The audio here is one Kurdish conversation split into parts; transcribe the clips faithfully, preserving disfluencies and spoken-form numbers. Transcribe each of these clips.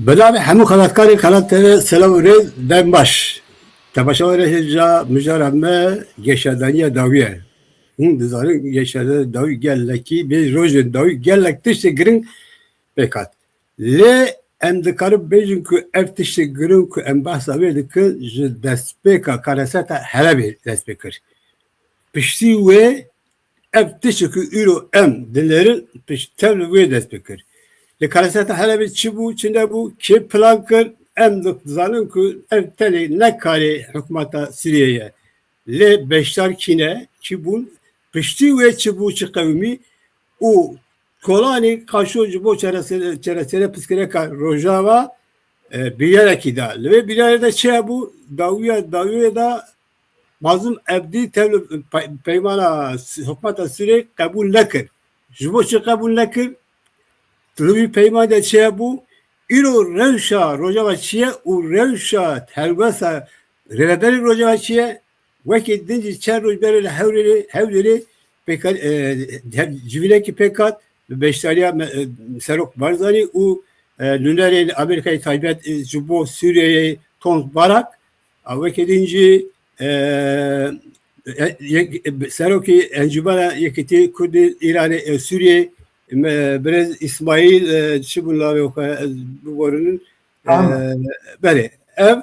Bi navê hemû xelatkarên Xelat T V selam û rêz, dem baş. Temaşevanê hêja mijara me geşedaniya dawî ye. Hûn dizanin geşedaniya dawî gelekî, bê rojên dawî gelek tiştê giring pêk hat. Lê em dikarin bêjin ku ev tiştê giring ku em behsa wê dikin ji destpêka kareseta Helebê dest pê kir. Piştî wê ev tiştê ku îro em dinêrin pişt tev li wê dest pê kir. Li kareseta Helebê çi bû, çi nebû, kê plan kir, em dizanin ku ev tenê ne karê hikûmeta Sûriyê ye. Lê beşdar kî ne, kî bûn, piştî wê çi bû, çi qewimî û kolanî qaşo ji bo çaresê-, çareserê pirsgirêka Rojava, e, biryarek da. Li vê biryarê de çi hebû? Dawiya, dawiyê de Mazlûm Ebdî tev li pe-, peymana s-, hikûmeta Sûriyê qebûl nekir. Ji bo çi qebûl nekir? Li wî peyman de çi hebû? Îro rewşa Rojava çi ye û rewşa helwesta rêveberê Rojava çi ye? Wekî din jî çend roj berê li Hewlêrê, Hewlêrê pêka-, e, he-, civînekî pêk hat bi beşdariya me-, e, Serok Barzanî û, e, nûnerên Amerîkayê taybet, e, ji bo Sûriyeyê Tom Barak, a wekî din jî, e, e, yek-, e, serokê Encûmena Yekîtî Kurdî Îranê, e, Sûriyê, me, birêz Îsmaîl, e, çi bû navê xwe, ez biborînim. E, Tamam. Belê. Ev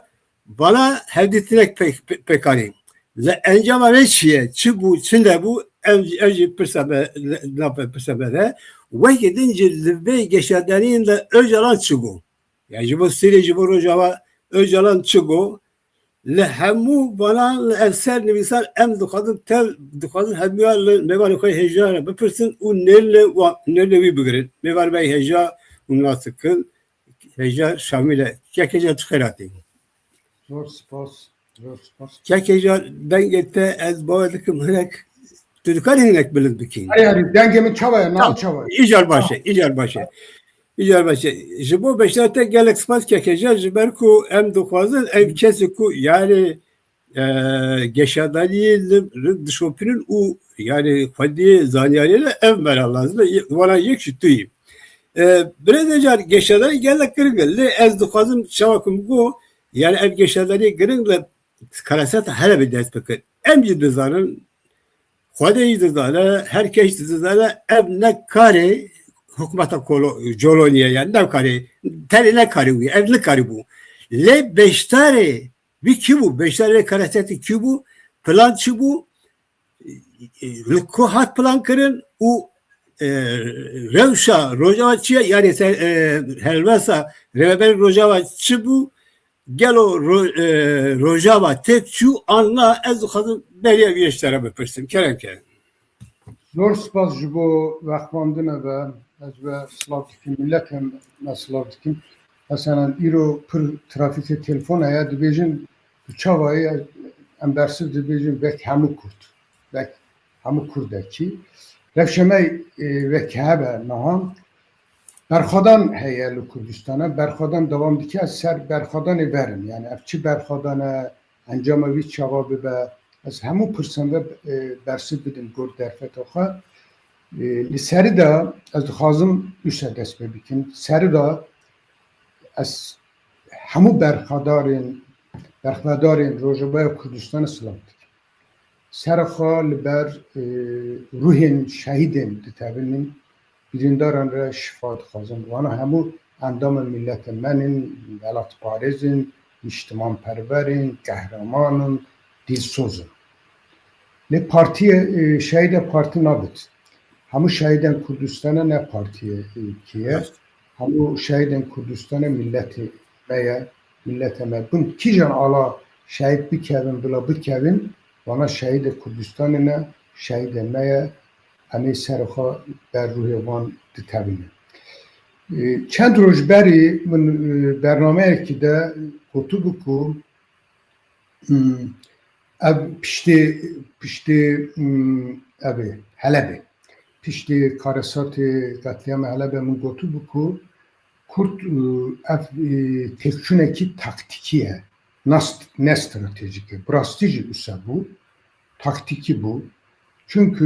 vana hevdîtinek pê-, pê-, pêk anîn. Li encama vê çi ye? Çi bû, çi nebû? Ev, ev jî pirsa me, ne, ne pirsa me de. Wekî din jî li vê geşedaniyên de Ocalan çi got? Yani ji bo Sirê, ji bo Rojava Ocalan çi got? Li hemû vanan, li ev ser nivîsan em dixwazin tev, dixwazin hemiya li mêvanê xwe hêja re bipirsin û nêrine wa-, nêrine wî bigirin. Mêvanê me hêja hûn nas dikin. Hêja Şamîl e. Kek Hêja tu xêr hatî. Zor spas. Zor spas. Kek Hêja dengê te ez bawer dikim hinek, tu dikarî hinek bilind bikî? Hayır, hayır, dengê min çawa ye, nal Tamam. çawa ye? Îcar baş e, Tamam. îcar baş e. Îcar baş e. Ji bo beşdariya te gelek spas Kek Hêja, ji ber ku em dixwazin ev kesê ku yani, e, geşadariyê li, li dişopînin û yani xwediyê zanyariyê li ev mera lazim e, ye-, wana yek ji tu yî. E, birêz Hêja, geşadarî gelek giring e, lê ez dixwazim çawa ku min got, yani ev geşadariyê giring li kareseta Helebê dest bikir. Em jî dizanin, Xwedê jî dizane, her kes jî dizane, ev ne karê hikûmeta kolo-, Coloniyê ye, yani ne karê, tenê ne karê wî, ev ne karî bû. Lê beşdarê wî kî bû? Beşdarê karesetê kî bû? Plan çi bû? Li ku hat plan kirin û, e, rewşa Rojava çi ye? Yani se-, e, helwesta rêveberê Rojava çi bû? Gelo ro-, e, Rojava têk çû an na? Ez dixwazim beriya vî ji te re bipirsim. Kerem ke. Zor spas ji bo vextandina ve. Ez ve silav dikim, miletê me silav dikim. Meselen îro pir trafîkê telefon heye, dibêjin tu çawa yî, em bersiv dibêjin belkî hemû Kurd. Belkî hemû Kurdekî. Rewşa me, e, wek hebe niha. Berxwedan heye li Kurdistana, berxwedan dewam dike, ez ser berxwedanê verim. Yani ev çi berxwedan e, encama wî çawa bibe, ez hemû pirsan ve, e, bersiv bidim gor derfeta xwe. E, li serî de ez dixwazim wisa dest pê bikim. Serî de ez hemû berxwedarên, berxwedarên Rojavaya Kurdistanê silav dikim. Serê xwe li ber, e, ruhên şehîdên ditevinin, birîndaran re şifa dixwazin. Wana hemû endamên milletê me in, welatparêz in, niştimanperwer in, qehreman in, dîlsoz in. Lê partiyê, e, şehîdê partî nabit. Hemû şehîdên Kurdistanê ne partiyê, e, kê ye. Rast. Hemû şehîdên Kurdistanê milletê me ye, milletê me. Bin kîjan ala şehîd bikevin, bila bikevin, wana şehîdê Kurdistanê ne, şehîdê me ye. Em ê serê xwe ber ruhê wan ditevînin. E, çend roj berî min, e, bernameyekî de gotibû ku, hmm, ev piştê, piştê, hmm, ev ê, Helebê. Piştî karesatê qetlîama Helebê min gotibû ku Kurd, e, ev, e, têkçûnekî taktîkî ye, nas-, ne stratejîk e. Bi rastî jî wisa bû, taktîkî bû. Çunku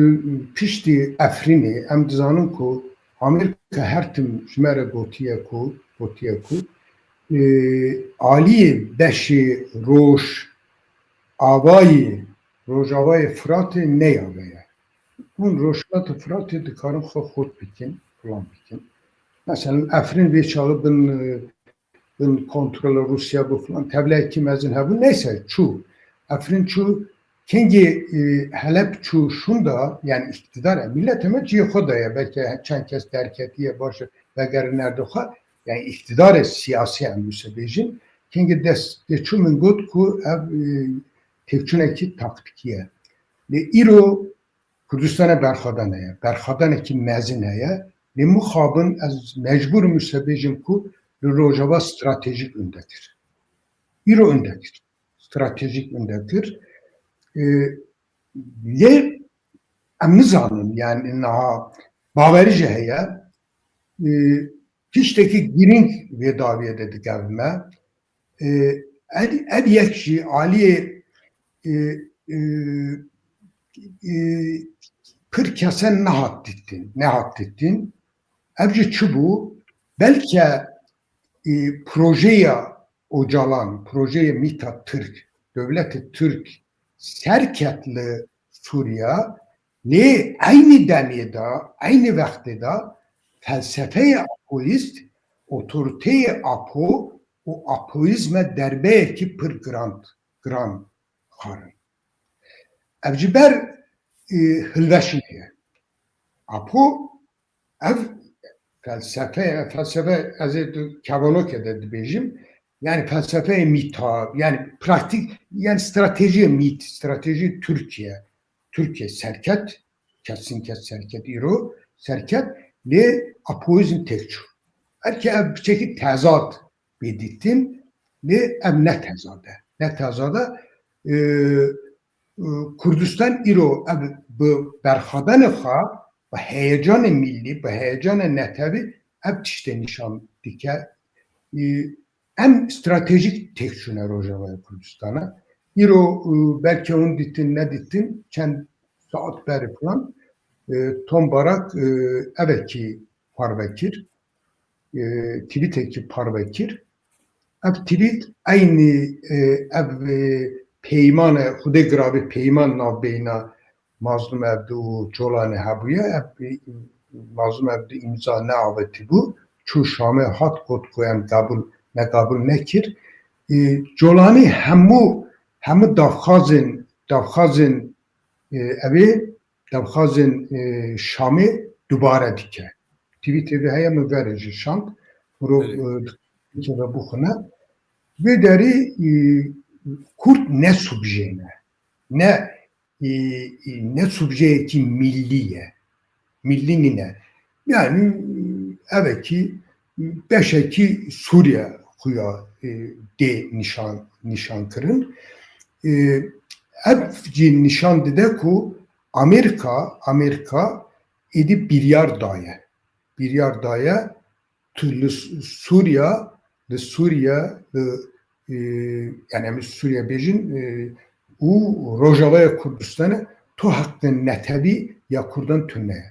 piştî Efrînê em dizanin ku Amerîka her tim ji me re gotiye ku, gotiye ku e, aliyê beşê roj avayê, rojavayê Firatê neyaveye. Hûn Rojhilatê Firatê dikarin xwe xurt bikin, filan bikin. Mesela Efrin vê çaxê bin, e, bin kontrola Rûsya bû filan, tevleyekî mezin hebû, neyse çû. Efrin çû, kengê, e, Helep çû şûnda, yani îktidar, e, millet heme cihê xwe de ye, belkî çend kes derketiye, baş e, vegerine erdê xwe, yani îktidarê siyasî em wisa bêjin, kengê dest, dê çû min got ku ev, e, têkçûnekî taktîkî ye. Lê îro Kurdistana berxwedan heye, berxwedanekî mezin heye. Lê mixabin ez mecbûr im wisa bêjim ku li Rojava stratejîk winde kir. Îro winde kir. Stratejîk winde kir. E, lê em nizanin, yani niha bawerî jî heye. E, tiştekî girîng vê dawiyê de digevime. E, ev, ev yek jî aliyê, e, e, e, pir kese nehat dîtin, nehat dîtin. Ev jî çi bû? Belke, e, projeya Ocalan, projeyê MÎT'a Tirk, dewletê Tirk serket li Sûriya, lê eynî demê de, eynî wextê de felsefeyê Apoyîst, otoriteyê Apo û Apoyîzme derbeyekî pir giran, giran xwarin. Ev ji ber, e, hilweşînê ye. Apo ev felsefe, felsefe ez ê di kevanokê de dibêjim. Yani felsefeyê MÎT'a, yani praktîk, yani stratejiyê MÎT, stratejiyê Tirkiye, Tirkiye serket, kesin kes serket îro, serket, lê Apoyîzm têk çû. Belkî ev piçekî tezad bê dîtin, lê ev ne tezad e. Ne tezad e. Ee, e, Kurdistan îro ev bi berxwedanê xwe, bi heyecanê millî, bi heyecanê netewî ev tiştê nîşan dike. Ee, em stratejîk têk çûne Rojavayê Kurdistana. Îro, e, belkî hûn dîtin, nedîtin, çend saet berê filan, e, Tom Barak, e, evekî parve kir, e, tweetekî parve kir. Ev tweet eynî, e, ev, e, peyman e, Xwedê giravê peyman navbeyna Mazlûm Evdî û Colanê hebûye. Ev, e, Mazlûm Evdî îmza neavêtibû. Çû Şamê hat got ku em qebûl, me qebûl nekir. E, Colanî hemû, hemû daxwazên, daxwazên, e, evê daxwazên, e, Şamê dubare dike. Tweetê vê heye, min verê jî şand. Mirov, Belê. e, dikeve bixwine. Vê derî, e, Kurd ne subjê ne. Ne, e, e, ne subjeyekî millî ye. Millî nîne. Yani, evekî beşekî Sûriye xuya, e, dê nîşan, nîşan kirin. E, ev jî nîşan dide ku Amerîka, Amerîka êdî biryar daye. Biryar daye tu li Sûriya, li Sûriye, li, e, yani em Sûriye bêjin, e, û Rojavaya Kurdistanê tu heqê netewî ya Kurdan tune ye.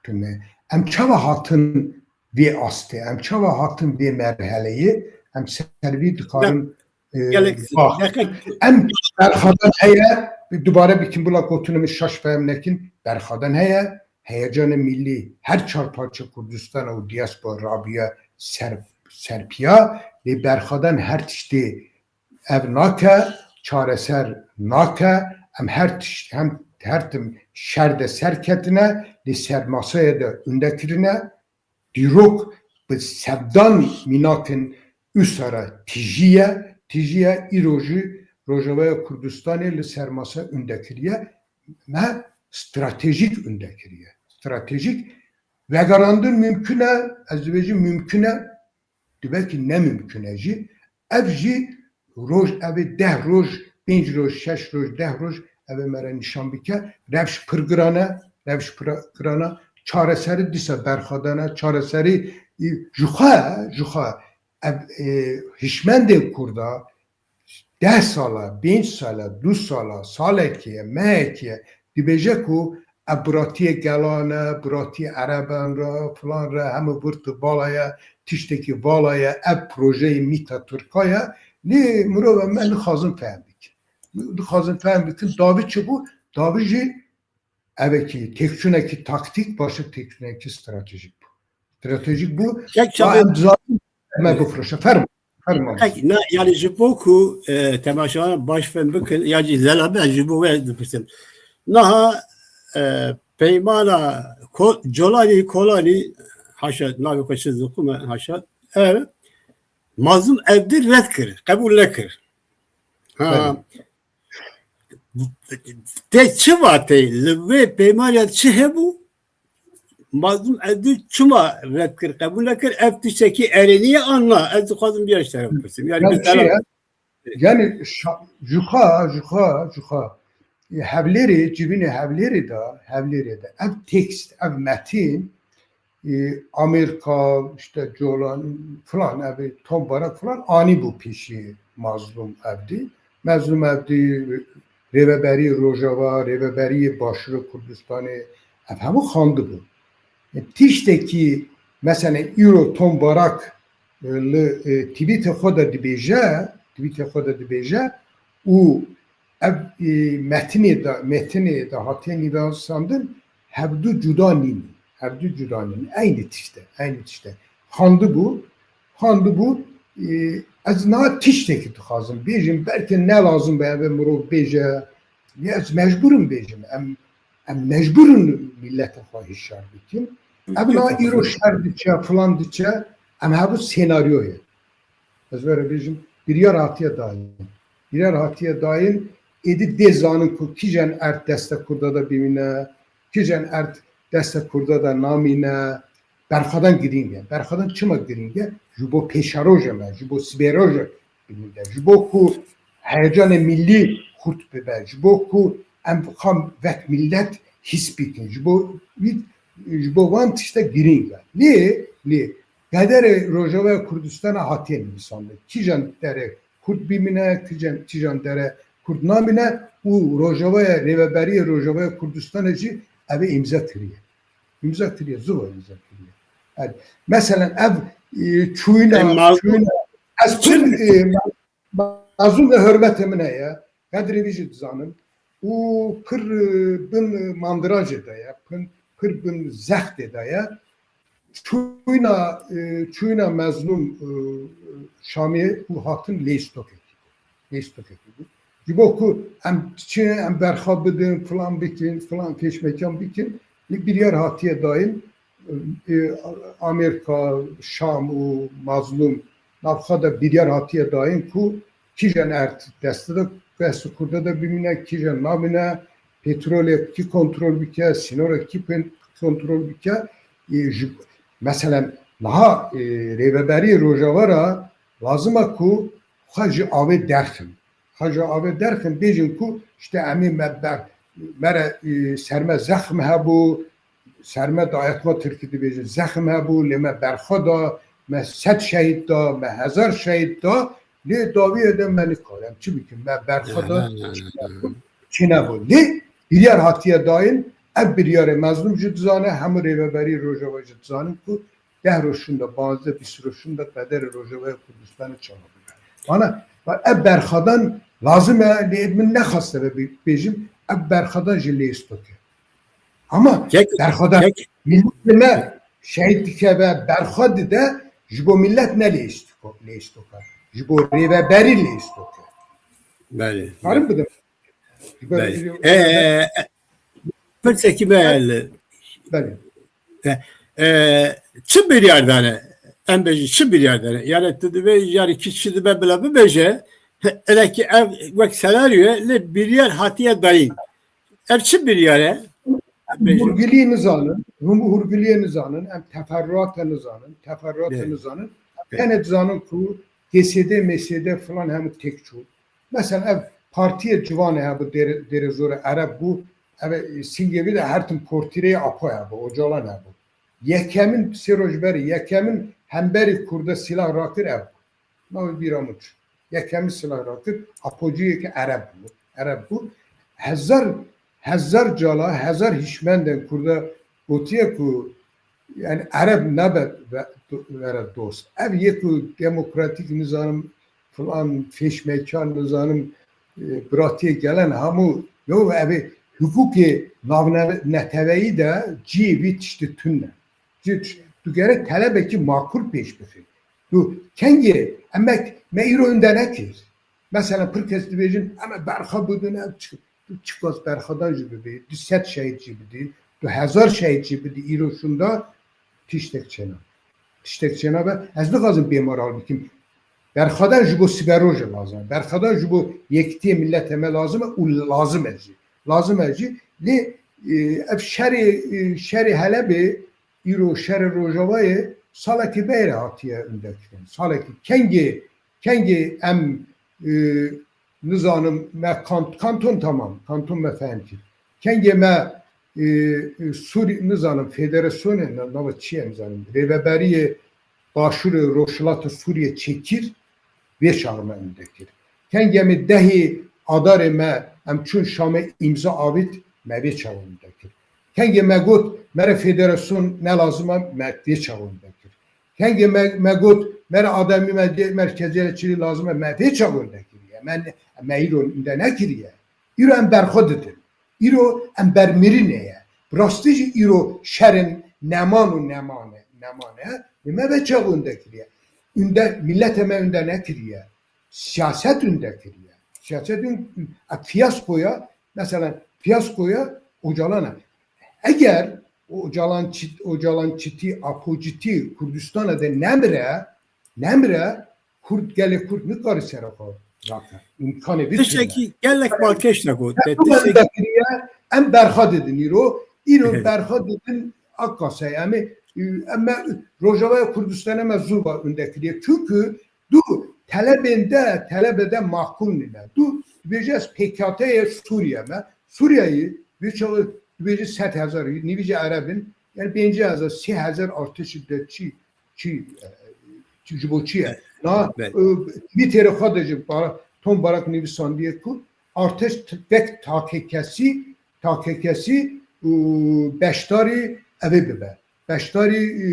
Tune. Em çawa hatin vê astê? Em çawa hatin vê merheleyê? Em ser vî dikarin, e, Gelek bax. Deqek. Em berxwedan heye, dubare bikin bila gotinê min şaş fehm nekin, berxwedan heye, heyecanê millî her çar parçe Kurdistan û diaspora rabiye ser, serpiya, lê berxwedan her tiştê ev nake, çareser nake, em her tişt, hem her tim şer de serketine, lê sermaseyê de unde kirine, dîrok bi sedan mînakin usara tijî ye, tijî ye, îro jî Rojavaya Kurdistanê li sermase unde kiriye, me stratejîk unde kiriye. Stratejîk vegerandin mümkün e, ez dibêjim mümkün e, Dibe ki ne mimkun e jî. Ev jî roj, ev ê deh roj, pênc roj, şeş roj, deh roj, ev ê me re nîşan bike. Rewş pir giran e, rewş pir giran e. Çareserî dîsa berxwedan e, çareserî, e, ji xwe, ji xwe. Ev, e, hişmendên Kurda deh sala, pênc sala, du sala, salekê, mehekê dibêje ku ev biratiyê gelan e, biratiyê ereban re, filan re, hemû vir tu vala ye, tiştekî vala ye, ev projeyê mîta Tirka ye. Lê mirov em, em dixwazin fehm bikin. Dixwazin fehm bikin, dawî çi bû? Dawî jî evekî têkçûnekî taktîk, paşê têkçûnekî stratejîk bû. Stratejîk bû. Tek Ya çaxê em dizanin me bifroşe. Fermo. Fermo. Peki, na, yani ji bo ku, e, temaşevanan baş fem bikin, ya jî zelal be, ji bo we dipirsim. Naha, e, peymana Ko-, Colanî, Kolanî, haşa, navê xwe çi ziqûme, haşa, ev, Mazlûm Evdî red kir, qebûl nekir. Ha. Belê. Te çi va te? Li vê peymaniya çi hebû? Mazlûm Evdî çima red kir, qebûl nekir? Ev tiştekî erênî ye an na? Ez dixwazim biya ji te re bipirsim. Yani Ya biz çi dela- ye? Yani şa-, juxa, juxa, juxa. E, Hevlêrê, civînê Hevlêrê de, Hevlêrê de ev tekst, ev metin, e, Amerîka, işte Colan filan, ev Tom Barak filan anî bû pêşî Mazlûm Evdî. Mazlûm Evdî rêveberî Rojava, rêveberî Başûrê Kurdistanê, ev hemû xandibû. E, tiştekî, mesela îro Tom Barak, e, li, e, tweetê xwe de dibêje, tweetê xwe de dibêje û ev, e, metinê de, metinê de hatiye nivîsandin, hevdu cuda nîn. Hevdu cuda nîn. Eynî tişt e, eynî tişt e. Xandibû, xandibû, e, ez niha tiştekî dixwazim bêjim, belkî ne lazim be ev mirov bêje, ya ez mecbûr im bêjim. Em, em mecbûr in milletê xwe hişyar bikin. Ev niha îro şer diçe, filan diçe, em hebû senaryo ye. Ez were bêjim, biryar hatiye dayîn. Biryar hatiye dayîn, êdî dê zanin ku kîjan erd destê Kurda de bimîne, kîjan erd destê Kurda de namîne, berxwedan girîng e. Berxwedan çima girîng e? Ji bo pêşerojê me, ji bo sibêrojê girîng e. Ji bo ku heyecanê millî xurt bibe, ji bo ku em xwe wek millet hîs bikin, ji bo wî, ji bo van tişte girîng e. Lê, lê Qederê Rojavaya Kurdistana hatiye nivîsandin. Kîjan derê Kurd bimîne, kîjan, kîjan derê Kurd namîne û Rojavaya, rêveberiyê Rojavaya Kurdistanê jî ev ê îmze kiriye. Îmze kiriye, ziva îmze kiriye. Yani, meselen ev, e, çûyîna, E, Mazlûm, çûyîna, ez pir, e, Mazlûm de hurmetê min heye, qedrê wî jî dizanim û pir, e, bin mandiracê de ye, pir, pir bin zextê de ye. Çûyîna, e, çûyîna Mezlûm, e, Şamê û hatin lêstokekî bû. Lêstokekî bû. Ji bo ku em çi, em berxwe bidin, filan bikin, filan keşmekan bikin, lê biryar hatiye dayîn, e, Amerîka, Şam û Mazlûm navxwe de biryar hatiye dayîn ku kîjan erd destê de, destê Kurda de bimîne, kîjan namîne, petrolê kî kontrol bike, sînorê kî pen-, kontrol bike. E, ji, meselen, niha, e, rêveberî Rojava ra lazim e ku xwe ji avê derxin. Xwe ji avê derxin, bêjin ku işte em ê me ber-, me re, e, ser me zexm hebû, ser me dayetma tirkî dibêjin, zexm hebû, lê me berxwe da, me sed şehîd da, me hezar şehîd da, lê dawiyê de me nikare. Em çi bikin? Me berxwe da, çi nebû. Lê biryar hatiye dayîn, ev biryarê Mezlûm jî dizane, hemû rêveberî Rojava jî dizanin ku deh roj şûnde, panzdeh bîst roj şûnde qederê Rojavaya Kurdistanê çawa bibe. Ana, ev berxwedan lazim e, lê min nexwaste ve bê-, bêjim, ev berxwedan ji lêstok e. Ama Kek-, berxwedan kek- milletê me şehîd dike ve berxwe dide, ji bo millet ne lêstok, lêstok e. Ji bo rêveberî lêstok e. Belê. Karim bidim. Belê. Ee, pirsekî me li. Belê. E, e, çi biryar dane? Em bêjin, çi biryar dane? Yani tu divê, yani kişî dibe bila bibêje, hele ki ev wek senaryo ye, lê biryar hatiye dayîn. Ev çi biryar e? Em bêjin. Hûrgiliyê nizanin, hûm-, hûrgiliyê nizanin, em teferruate nizanin, teferruate Evet. nizanin. Evet. Tenê dizanin ku G S D, M S D filan hemû têk çû. Mesela ev partiyê ciwanê hebû, Dêre-, Dêrezorê Ereb bû, ev, e, singê wî de her tim portîreyê Apo hebû, Ocalan hebû. Yekemin sê roj berê, yekemin hemberî Kurda silah rakir ev bû. Navê bîra min çû. Yekemin silah rakir, Apociyê ke Ereb bû. Ereb bû. Hezar, hezar cala, hezar hişmendên Kurda gotiye ku Yani Ereb nebe ve-, vere dost. Ev yek û demokratîk nizanim filan fêşmekar nizanim, e, biratiyê gelen hemû yo ev ê hukukê navne-, neteweyî de ciyê vî tiştî tune. Cî-, tu gerek telebekî makul pêş bixî. Tu kengê emek me îro inde nekir. Mesela pir kes dibêjin, em ê berxa bidin, em çi-, tu çiqas berxadan jî bibî, du sed şehîd jî bidî, du hezar şehîd jî bidî îro şunda tiştek çêna. Tiştek çêna be, ez nixwazim bêmoral bikim. Berxadan ji bo siberojê lazim e. Berxadan ji bo yekitiyê milletê me lazim e û lazim e jî. Lazim e jî. Lê, e, ev şerê, e, şerê Helebê, îro şerê Rojavayê salekî beyre hatiye ündekirin. Salekî kengê, kengê em, e, nizanim me kant-, kanton tamam, kanton me fehm kir. Kengê me, e, e, Sûrî, nizanim federasyonê, na-, nava çi ye nizanim, rêveberiyê Başûrê Rojhilatê Sûriyê çêkir, vê çaxê me ünde kir. Kengê me dehê Adarê me em çûn Şamê îmza avît, me vê çaxê ünde kir. Kengê me got, me re federasyon ne lazim e, me vê çaxê ünde kir. Kengê me, me got, me re ademî me dê merkezê re çirî lazim e, me vê çaxê ünde kiriye. Me, me îro ünde nekiriye. Îro em berxwe didin. Îro em bermirînê ye. Bi rastî jî îro şerên neman û nemane, nemane, li me ve çaxê ünde kiriye. Ünde, milletê me ünde nekiriye. Siyaset ünde kiriye. Siyaset ün-, e, fiyaskoya, mesela fiyaskoya Ocalan e. Eger Ocalan çit-, Ocalan çitî, Apo çitî Kurdistana de nemire, nemire, Kurd, gelê Kurd nikare sera xwe rake. Îmkanê vî tune. Tiştekî gelek balkêş de got. Te Em tiştekî ünde kiriye, em berxa didin îro. Îro berxa didin akase. Em ê, em me Rojavaya Kurdistanê me zû va ünde kiriye. Çünkü du telebên de, telebe de makul nîne. Du dibêje ez P K T'yê Sûriye me. Sûriyeyî, vê çaxê dibêje sed hezar, nîvî jî Ereb in. Yani pêncî hezar, sê hezar artêşî de çi, çi, e, çi ji bo çi ye? Evet. Na, Evet. e, Twitterê xwe de jî Bara-, Tom Barak nivîsandiye ku artêş t-, vek takekesî, takekesî û beşdarî evê bibe. Beşdarî, e,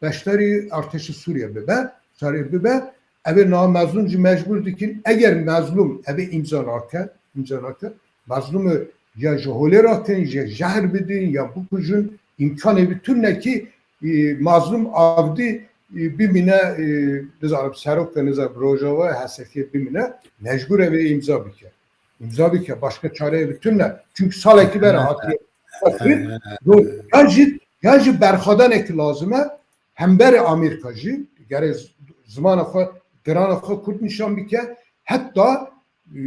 beşdarî artêşa Sûriye bibe, sarê bibe. Evê na mezlûm jî mecbûr dikin. Eger mezlûm evê îmza nake, îmza nake, mezlûmê ya ji holê rakin, ya jehr bidin, ya bikujin. Îmkanê vî tune kî, e, mazlûm avdî, e, bimîne, e, nizanim, seroka, nizanim, Rojava, H S K bimîne, mecbûr e vê îmza bike. Îmza bike, başka çareyê vî tune. Çünkü salekî bera hatiye. Ya jî, ya jî berxwedanekî lazim e, hemberê Amerîka jî, gere z-, zimana xwe, girana xwe Kurd nîşan bike, heta, e,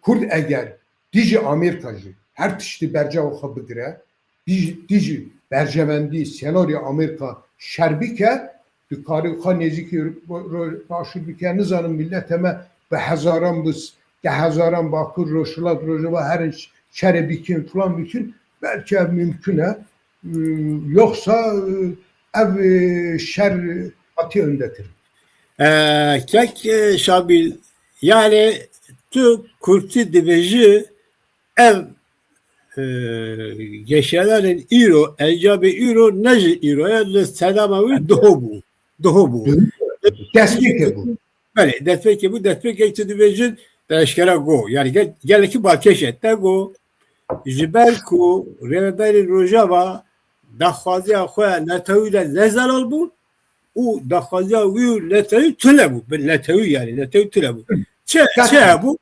Kurd eger dijî Amerîka jî her tiştî berçava xwe bigire, dijî, dijî berjewendî, senaryo Amerîka şer bike, tu karî xwe nêzîkî ro-, ro-, başûr bike, nizanim milletê me bi hezaran, bi s-, deh hezaran Bakur, Rojhilat, Rojava herin ş-, şerê bikin, filan bikin, belkî ev mümkün e. E, yoksa, e, ev, e, şer hatiye ündekirin. E, kek, e, Şabil, yani tu Kurtî dibêjî, ev, e, geşedanên îro, encamê îro ne ji îro ye, li sedema wî duho bû. Duho bû. Destpêkê bû. Belê, destpêkê bû, destpêkek tu dibêjin, te eşkera got. Yani gel-, gelekî balkêş e, te got, ji ber ku rêveberê Rojava daxwaziya xwe netewî de ne zelal bû û daxwaziya wî û netewî tune bû. Bi netewî yani, netewî tune bû. Çi, çi hebû?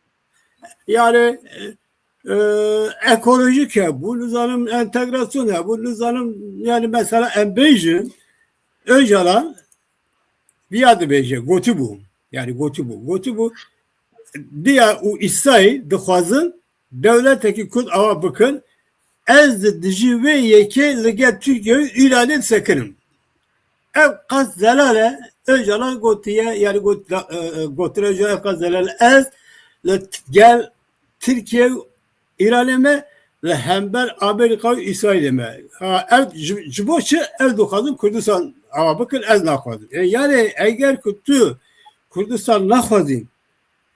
Yani, e, e, ekolojik hebû, nizanim entegrasyon hebû, nizanim yani mesela em bêjin, Öcalan viya dibêje, gotibû. Yani gotibû. Gotibû, Diya û Îsayî dixwazin dewletekî Kurd ava bikin, ez di dijî wê yekê li gel Tirkiye û Îranê disekinim. Ev qas zelal e, Öcalan gotiye, yani got-, e, e, gotine Öcalan ev qas zelal e. Ez li t-, gel Tirkiye û Îranê me li hember Amerîka û Îsraîlê me. Ha, ev ji, ji bo çi? Ev dixwazin Kurdistan ava bikin, ez naxwazim. E, yani eger ku tu Kurdistan naxwazî,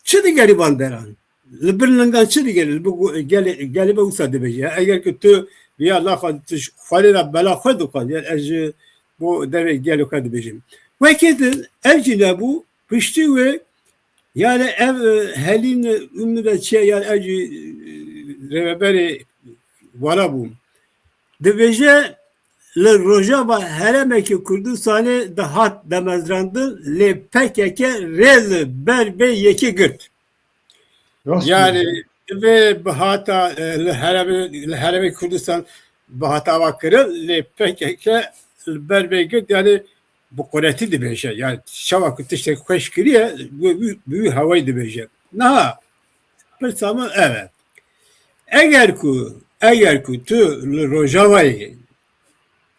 çi digerî van deran? Li bin lingan çi digerî? Li bo gelê, gelê me wisa dibêje. Eger ku tu viya naxwazî, tu ji xwelê re bela xwe dixwazî. Yani ez ji bo devê gelo xwe dibêjim. Wekî din ev jî nebû, piştî wê, yani ev, e, Helîn Ümrê çi ye, yani ev jî, e, rêveberê wala bû. Dibêje, li Rojava herêmekî Kurdistanê dihat demezrandin, lê P K K rê li ber bê yekê girt. Rast Yani, diyor. Vê bihata, e, li herêmê, li herêmê Kurdistan bihata ava kirin, lê P K K li ber vê girt, yani bi quretî dibêje. Yani çawa ku tiştek xweş kiriye, bi, bi, bi wî hawayî dibêje. Niha, pirsa min ev e. Eger ku, eger ku tu li Rojavayê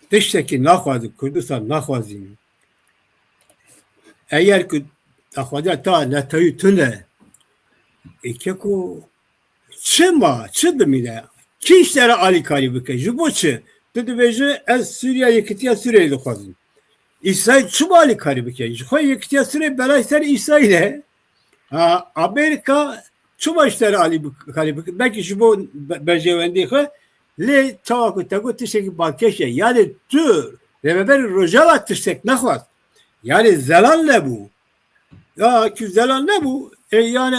tiştekî naxwazî, Kurdistan naxwazî, eger ku daxwaziya te netewî tune, ê keko çi ma, çi dimîne? Kî ji te re alîkarî bike? Ji bo çi? Tu dibêjî, ez Sûriya, yekitiya Sûriyeyê dixwazim. Îsraîl çima alîkarî bike? Ji xwe yekitiya Sûriyeyê belay ser Îsraîl e. Ha, Amerîka çima ji te re alîkarî bike? Belkî ji bo be-, berjewendiyê xwe, lê çawa ku te got tiştekî balkêş e. Yani tu rêveberê Rojava tiştek nexwast. Yani zelal nebû. Ya ku zelal nebû, e, yani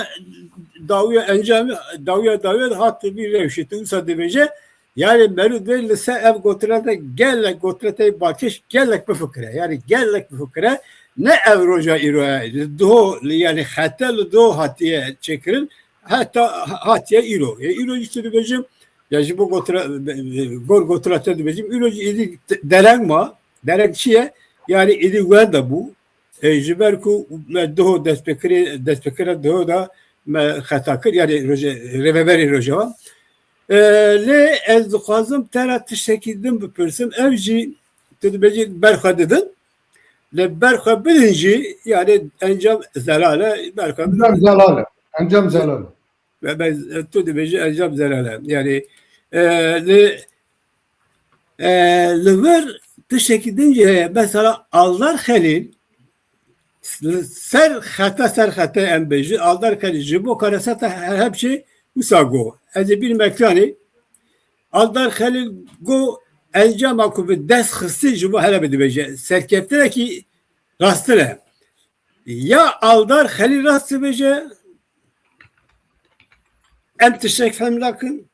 dawiya encamî, dawiya dawiya hat vî rewşê. Tu wisa dibêje, yani meriv dê li ser ev gotina te gelek gotina te balkêş gelek bifikire. Yani gelek bifikire. Ne ev roja îro ye. Li diho, li, yani xete li diho hatiye çêkirin. Heta hatiye îro. E, îro jî tu dibêjim, ya ji bo gotina, gor gotina te dibêjim. Îro jî êdî dereng ma. Dereng çi ye? Yani êdî wenda bû. E, ji ber ku me diho destpêkirê, destpêkira diho da me xeta kir, yani roje-, rêveberê Rojava. E, lê ez dixwazim te re tiştekî din bipirsim. Ev jî, tu dibêjî ber xwe didin. Lê ber xwe bidin jî, yani encam zelal e, ber xwe bidin. Encam zelal e. Encam zelal e. Ve ben, tu dibêjî encam zelal e. Yani, e, lê E, li vir tiştekî din jî heye. Mesela Aldar Xelîl, li ser xeta, ser xeta em bêjin, Aldar Xelîl ji bo karesata Helebçê wisa got. Ez ê bînim ekranê. Aldar Xelîl got, encama ku bi dest xistî ji bo Helebê dibêje. Serkeftinekî rastin e. Ya Aldar Xelîl rast dibêje, em tiştek fehm nakin,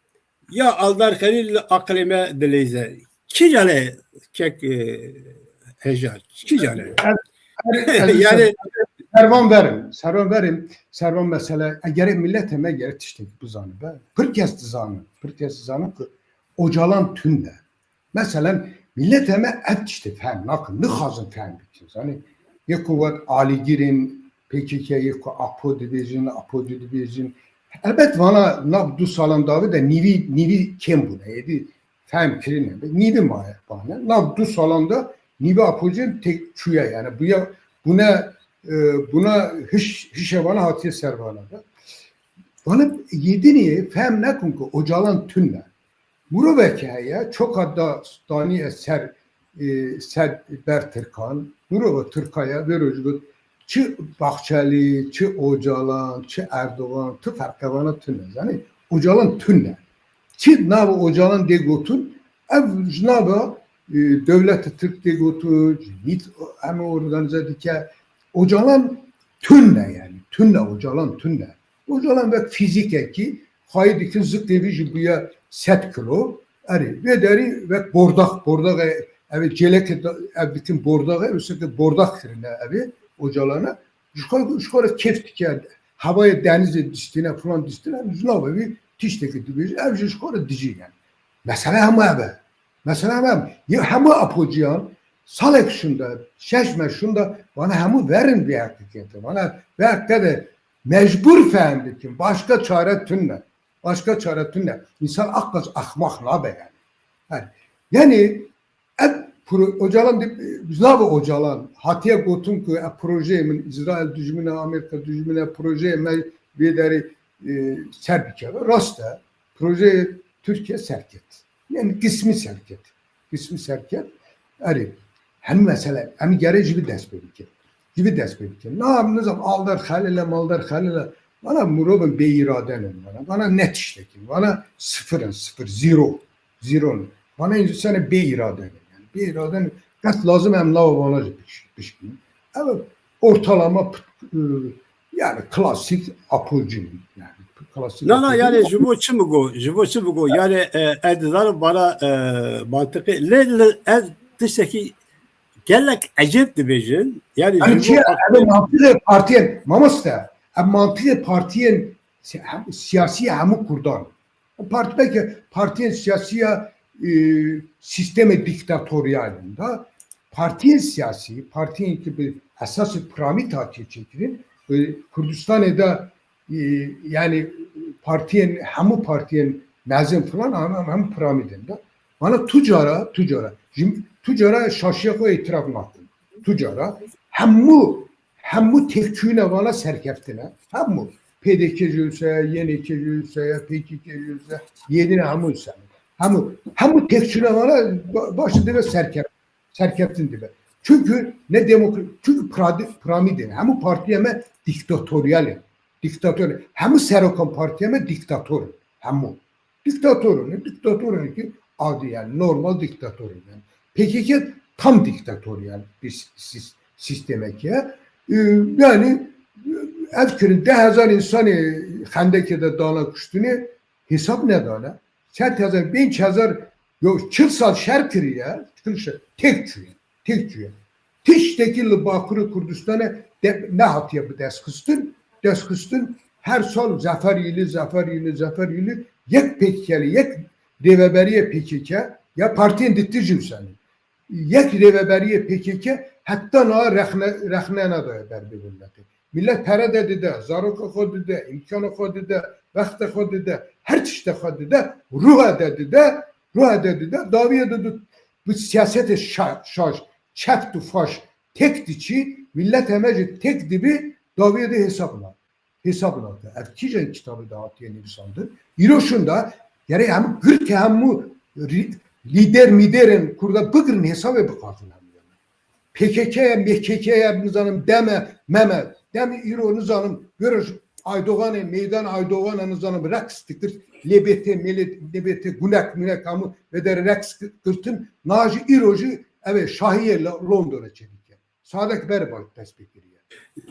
ya Aldar Xelîl li aqilê me dileyze. Kîjan e kek, e, Hejar? Kîjan e? Er, er, er, Yani Servan verim, Servan verim, Servan mesele, e, gerek milletê me gerek tiştek bizane be. Pir kes dizane, pir kes dizane ku Ocalan tune. Meselen, milletê me ev tiştê fehm nakin, nixwazin fehm bikin. Zanî, yê ku wek alîgirên P K K, yê ku Apo dibêjin, Apocu dibêjin. Elbet vana nav du salan davi de nîvî, nîvî kêm bûne, êdî fehm kirine. Nîvî maye bane. Nav du salan de nîvî Apocên têk çûye, yani bûye, bûne, e, bûne hiş, hişê vana hatiye ser vana de. Vana yê dinê fehm nekin ku Ocalan tune. Mirovek heye, çoka da danî ser, e, ser ber Tirkan. Mirova Tirka ye, vê roj got, çi Bahçeli, çi Ocalan, çi Erdogan, tu ferqe vana tune. Zanî, Ocalan tune. Çi nava Ocalan dê gotin, ev ji nava, e, dewleta Tirk dê gotin, ji nît em organîze dike. Ocalan tune yani, tune, Ocalan tune. Ocalan wek fîzîkekî xwayî dikin ziqê vî jî bûye sed kilo. Erê, vê derî wek bordax, bordaxê, ev ê cêlekê da, ev dikin bordaxê, wisa ke bordax kirine ev ê Ocalana. Ji xwe, ji xwe re kêf dike, hewayê denizê distîne, filan distîne, ji nava vî tiştekî dibêje, ev jî ji xwe re dijî yani. Mesele hema ev e. Mesela em, ya hemû Apociyan salek şûnde, şeş meh şûnde, vana hemû verin vê heqîqetê. Vana vê heqîqetê mecbûr fehm bikin. Başka çare tune. Başka çare tune. Însan aqas axmaq nabe yani. Yani, yani ev pro-, Ocalan de, e, nava Ocalan hatiye gotin ku ev projeyê min Îsraîl dijmin e, Amerîka dijmin e, projeyê me vê derê, e, ser bikeve. Rast e. Projeyê Tirkiye ser ket. Yani qismî ser ket. Qismî ser ket. Erê, hemî mesele, em gere ji vî dest pê bikin. Ji vî dest pê bikin. Na, em nizam Aldar Xelil e, Maldar Xelil e. Vana mirovin bê îrade ne. Vana, vana ne tiştekin. Vana sıfır in, sıfır, zero. Zero ne. Vana insana bê îrade ne. Yani bê îrade ne. Qet lazim em nava vana jî biş-, bişkînin. Ev ortalama p-, e, yani klasik Apo'cî, yani klasik Na na Apo'cî. Yani ji bo çi mi go? Ji bo çi mi go? Yani e, ez dizanim bana e, mantiqî. Lê li ez tiştekî gelek ecêb dibêjin. Yani Yani ji çi bo ya? Ev mantığı partiyen, mamoste, ev mantığı partiyen si-, hem, siyasi hemû Kurdan. Parti belki partiyen siyasi ya e, sistemê diktatoriyal in da. Partiyên siyasî, partiyên ki bi esasê piramîd hatiye çêkirin, e, Kurdistanê de e, yani partiyên, hemû partiyên mezin filan hem, hem, hem piramîd in de. Vana tu cara, tu cara, jim-, tu cara şaşiya xwe îtiraf nakin. Tu cara hemû, hemû têkçûyîna vana serkeftine. Hemû. P D K jî wisa, Y N K jî wisa, P K K jî wisa, yedine hemû wisa. Hemû, hemû têkçûyîna vana ba-, baş dibe serkeft-, serkeftin dibe. Çünkü ne demokra-, çünkü pradi-, piramîd in. Hemû partiya me diktatoriyal in. Diktator. Hemû serokan partiya me diktator in. Hemû. Diktator in. Diktator in ki adi yani normal diktator in. Yani P K K tam diktator yani bir sis-, sistemekî ye. Ee, yani ev kirin deh hezar insanê Xendekê de dana kuştinê hesab nedane. Sed hezar, pênc hezar, yo, çil sal şer kiriye, çil şer, tek çûye, tek çûye. Tiştekî li Bakurê Kurdistanê de, nehatiye bi dest xistin, dest xistin her sal zefer yîlî, zefer yîlî, zefer yîlî, yek P K K'li, yek rêveberiyê P K K, ya partiyên di tijî wisa ne. Yek rêveberiyê P K K heta niha rexne, rexne nedaye ber bi miletê. Milet pere de dide, zaroka xwe dide, îmkana xwe dide, wexta xwe dide, her tişta xwe dide, ruha de dide, ruha de dide, dawiye de dide, bi siyasetê şa-, şaş, çeft û faş tek diçî, milet heme jî tek dibî, dawiye de hesab nake. Hesab nake. Ev kîjan kitabê de hatiye nivîsandin? Îro şûnda gerek hemû girke hemû rî-, lîder mîderên Kurda bigirin hesabê bixwazin hemû. P K K ye, M K K ye, nizanim deme, meme. Dem îro nizanim, görüş Aydoganê, meydan Aydoganê nizanim reks dikir, lêbetê, melê-, lêbetê gunek, munek hemû ve de reks girtin, na jî îro jî ev ê şahiyê Lo-, Londonê çêdike. Sadek ber baş dest pê kiriye.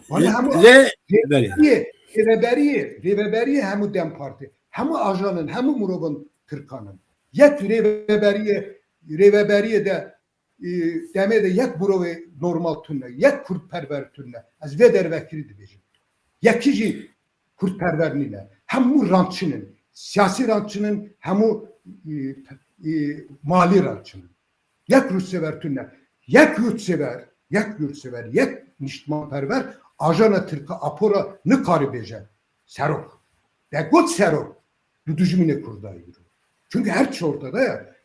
Vana hemû Lê rêveberiyê, rêveberiyê, rêveberiyê hemû DEM Parti, hemû ajanın, hemû mirovin Tirkanin. Yek rêveberiyê, rêveberiyê de e, demê de yek mirovê normal tune, yek kurdperwer tune. Ez vê dervekirî dibêjim. Yekî jî kurdperwer nîne. Hemû rantçinin, siyasî rantçinin, hemû e, e, malî rantçinin. Yek rûssever tune, yek yurtsever, yek yurtsever, yek niştimanperwer ajana Tirka Apo ra nikare bêje serok. De got serok, tu dijminê Kurda yî. Çünkü her çi ortada ya.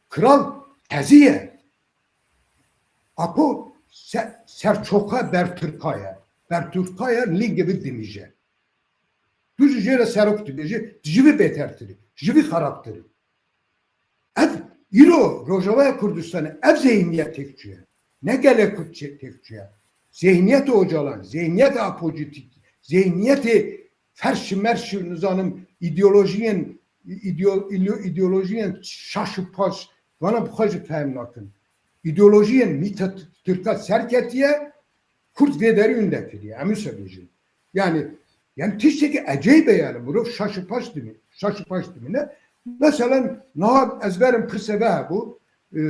Kral tezî ye. Apo se-, serçoka bertirka ye. Bertirka ye, lingê vî dimîje. Tu ji jê re serok dibêjî, ji vî bêtertir î, ji vî xerabtir î. Ev îro Rojavaya Kurdistanê, ev zihniyet têkçû ye. Ne gelek Kurd çê-, têkçû ye. Zihniyetê Ocalan, zihniyetê Apocîtîk, zihniyetê ferşi merşi, nizanim, îdeolojiyên, îdeo-, îdeo-, îdeolojiyên şaş û paş, vana bi xwe jî fehm nakin. Îdeolojiyên mîta Tirka serketiye, Kurd vê derî winde kiriye. Em wisa bêjin. Yani, yani tiştekî ecêb e yani. Mirov şaş û paş dimî-, şaş û paş dimîne. Meselen, niha ez berim pirse ve hebû, e,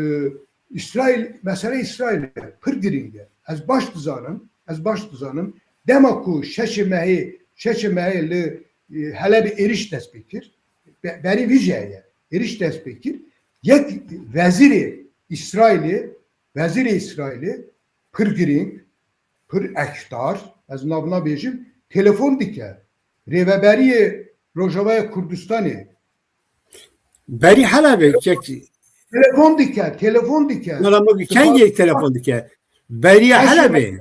İsrail, mesele İsrail pir girîng e. Ez baş dizanim, ez baş dizanim. Dema ku şeşê mehê, şeşê mehê li, e, Helebê êrîş dest pê kir, be-, berî vî jî heye. Êrîş dest pê kir. Yek vezîrê İsrailê, vezîrê İsrailê, pir girîng, pir ekdar, ez nav nabêjim, telefon dike. Rêveberiyê Rojavaya Kurdistanê. Berî Helebê kek. Telefon dike, telefon dike. Wala me kengê telefon dike. Berî Helebê.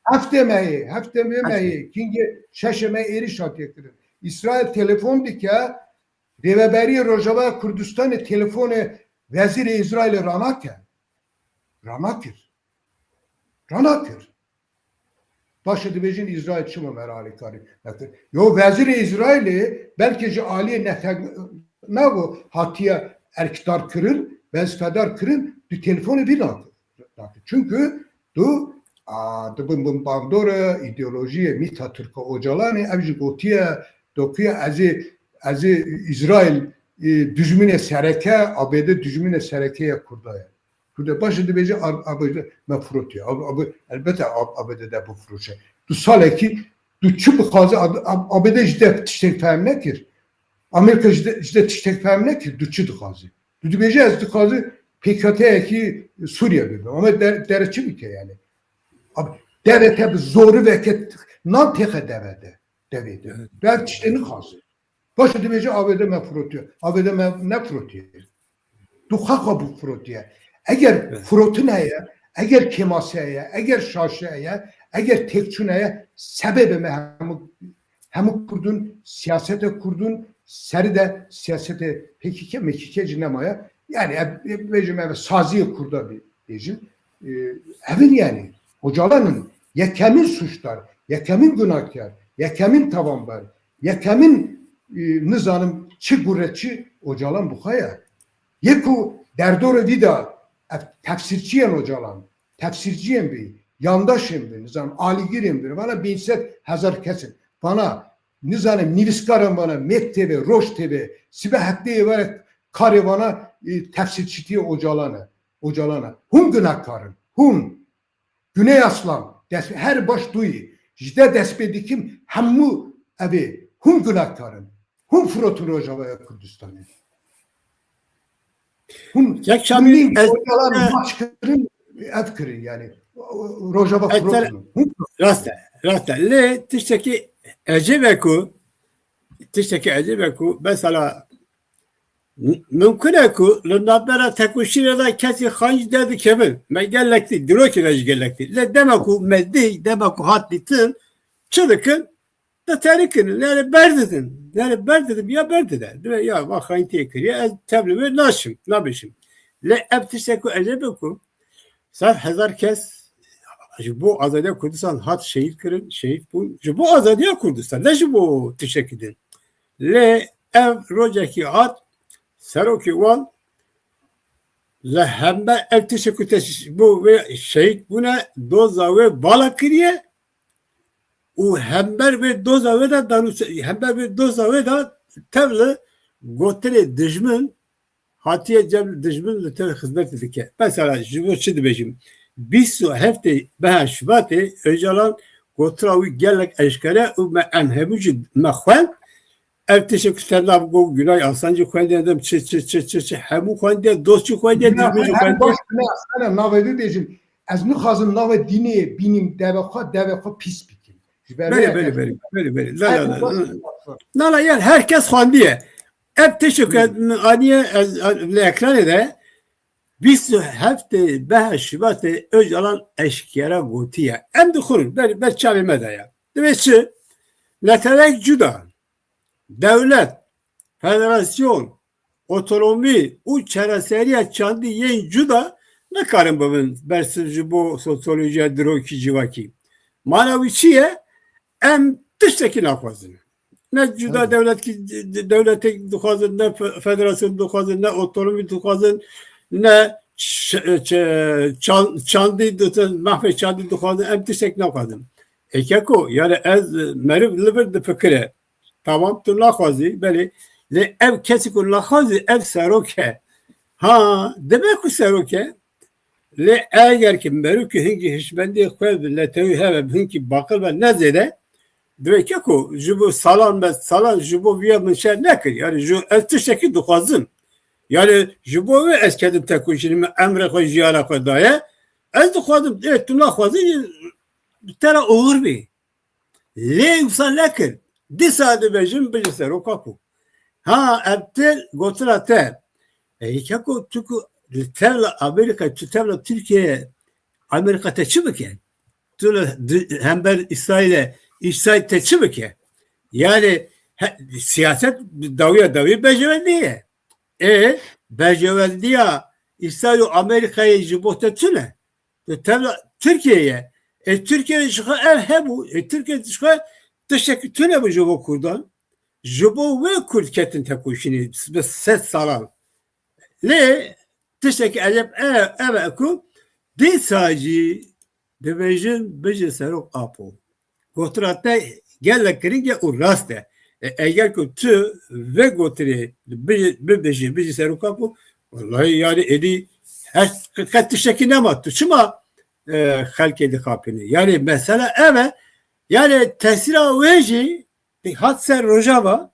Heftê mehê, heftê mehê, kingê şeşê mehê êrîş hatiye kirin. İsrail telefon dike, rêveberiyê Rojavaya Kurdistanê telefonê vezîrê İsrailê ranake. Ranakir. Ranakir. Baş e dibêjin İsrail çima me re alîkarî nekir. Yo vezîrê İsrailê belkî ji aliyê Netanyahu hatiye erkdar kirin, wezîfedar kirin, tu telefonê vî nakir. dake. Çunku tu, a, di bin, bin bandora îdeolojiyê mîta Tirka Ocalanê, ev jî gotiye, dokiye, ez ê, ez ê Îsraîl, e, dijminê sereke, A B D dijminê sereke ya Kurda ye. Tu de baş e dibêje, A-, A B D me firotiye. A-, A B D, elbette A-, A B D de bifiroşe. Tu salekî, tu çi bixwaze, A-, A-, A B D ji te tiştek fehm nekir. Amerîka ji te, ji te tiştek fehm nekir. Tu çi dixwaze? Tu dibêje, ez dixwaze P K T yekî Sûriye bibim. Ama der-, dere çi bike yani? Abi, dere te bi zorî veke nan têxe deve de, devê de. Evet. Tu ev tiştê nixwaze. Baş e dibêje A B D me firotiye. A B D me nefirotiye. Tu xwe xwe bi firotiye. Eger Evet. firotin heye, eger kêmase heye, eger şaşe heye, eger têkçûn heye, sebebê me hemû, hemû Kurdun, siyasete Kurdun, serî de siyasete P K K, M K K jî nemaye. Yani, ev, ev, bêjim, ev saziyê Kurda bê-, bêjim. E, evin yani. Ocalan'ın yekemîn suçdar, yekemîn gunahkar, yekemîn tawanber, yekemîn, e, nizanim çi gureçî Ocalan bixwe ye. Yê ku derdorê vî de ev tefsîrçiyên Ocalan, tefsîrciyên bî, yandaşên bî, nizanim alîgirên bî, vana bin sed hezar kes in. Vana, nizanim nivîskaran vana, Met T V, Roj T V, sibe heftê êvarek karê vana, e, tefsîrçitiyê Ocalan e. Ocalan e. Hûn gunehkar in. Hûn. Güney Aslan, dest, her baş duyî. Ji te dest pê dikim hemû evê. Hûn gunehkar in. Hûn firotin Rojavaya Kurdistanê. Hûn Yek Şamî, hûn nîn ez, Ocalan e, baş kirin, ev kirin yani. Rojava ez te firotin. Hûn rast e, rast e. Lê tiştekî ecêb e ku, tiştekî ecêb e ku, mesela M-, mimkun e ku li navbera tekoşînê de kesî xayin ji derdikeve bin. Me gelek dî, dirokî de jî gelek dî. Lê dema ku me dî, dema ku hat dîtin, çi dikin? Diterikinin, yani berdidin. Yani berdidin ya berdide. Dibe ya va xayintiyê kiriye, ez tevlî wê naşim, nabêjim. Lê ev tiştek ku ecêb e ku sed hezar kes ji bo azadiya Kurdistan hat şehîd kirin, şehîd bûn. Ji bo azadiya Kurdistan, ne ji bo tiştekî din. Lê ev rojekî hat, serokê wan li hember ev tiştekî te ji bo wê şehîd bûne, doza wê bala kiriye û hember wê doza wê de danû-, hember wê doza wê de tev li gotinê dijmin hatiye cem dijmin li te xizmetê dike. Mesela ji bo çi dibêjim? Bîst û heftê meha Şubatê Ocalan gotira wî gelek eşkere û me em hemû jî me xwend. Ev tiştek ku te nav got, Günay Aslan jî xwendiye, dem çi, çi, çi, çi, çi, hemû xwendiye, dost jî xwendiye, Günay dijmin jî Aslan, xwendiye. Baş, Günay Aslan, navê wî bêjim. Ez nixwazim navê dînê bînim, devê xwe, devê xwe pîs bikim. Ji ber Belê, vê belê, yekê belê, belê, belê. La, la, Her la, baş la. Na, la, yani herkes xwendiye. Ev tiştek Hmm. aniye ez, ez, li ekranê de bîst û heftê meha Şubatê Ocalan eşkere gotiye. Em dixwin, ber, ber çavê me de ya. Divê çi? Neterek cuda, dewlet, federasyon, otonomî û çareseriya çandî yên cuda nikarin bibin bersiv ji bo sosyolojiya dirokî civakî. Mana wî çi ye? Em tiştekî naxwazin. Ne cuda Evet. dewletkî, dewletek dixwazin, ne fe-, federasyon dixwazin, ne otonomî dixwazin, ne ç-, ç-, çan-, çandî dixwazin, mahfê çandî dixwazin, em tiştek naxwazin. Ê keko, yani ez, meriv li vir difikire. Tamam, tu naxwazî, belê. Lê ev kesî ku naxwazî, ev serok e. Ha, dibe ku serok e. Lê eger ki merivkî hingî hişmendiyê xwe bi netewî hebe, bi hingî baqil be ne zêde, divê keko, ji bo salan me, salan ji bo viya min şer nekir. Yani ji ez tiştekî dixwazim. Yani ji bo wê ez ketim tekoşînê min emrê xwe, jiyana xwe daye. Ez dixwazim, ê, tu naxwazî, te re oxir bê. Lê wisa nekir. Dîsa dibêjin, bijî seroka ku. Ha, ev te gotina te. Ê, keko, tu ku li tevla Amerîka, tu tevla Tirkiye, Amerîka te çi bike? Tu li di-, hember Îsraîlê, Îsraîl te çi bike? Yani, he, siyaset dawiya dawî berjewendî ye. Ê, berjewendiya Îsraîl û Amerîkayê ji bo te tune. Di tevla Tirkiyeyê ye. Ê, Tirkiye ji xwe ev hebû. Ê, Tirkiye ji xwe tiştekî tune bû ji bo Kurdan. Ji bo wê Kurd ketin tekoşînê bi sed salan. Lê tiştekî ecêb ev, ev e ku Dîsa jî dibêjin bijî Serok Apo. Gotina te gelek giring e û rast e. E, eger ku tu vê gotinê bi-, bibêjî bijî Serok Apo, wellahî yani êdî her qet tiştekî nema. Tu çima, e, xelkê dixapînî? Yani mesele ev e. Yani tesîra wê jî hat ser Rojava.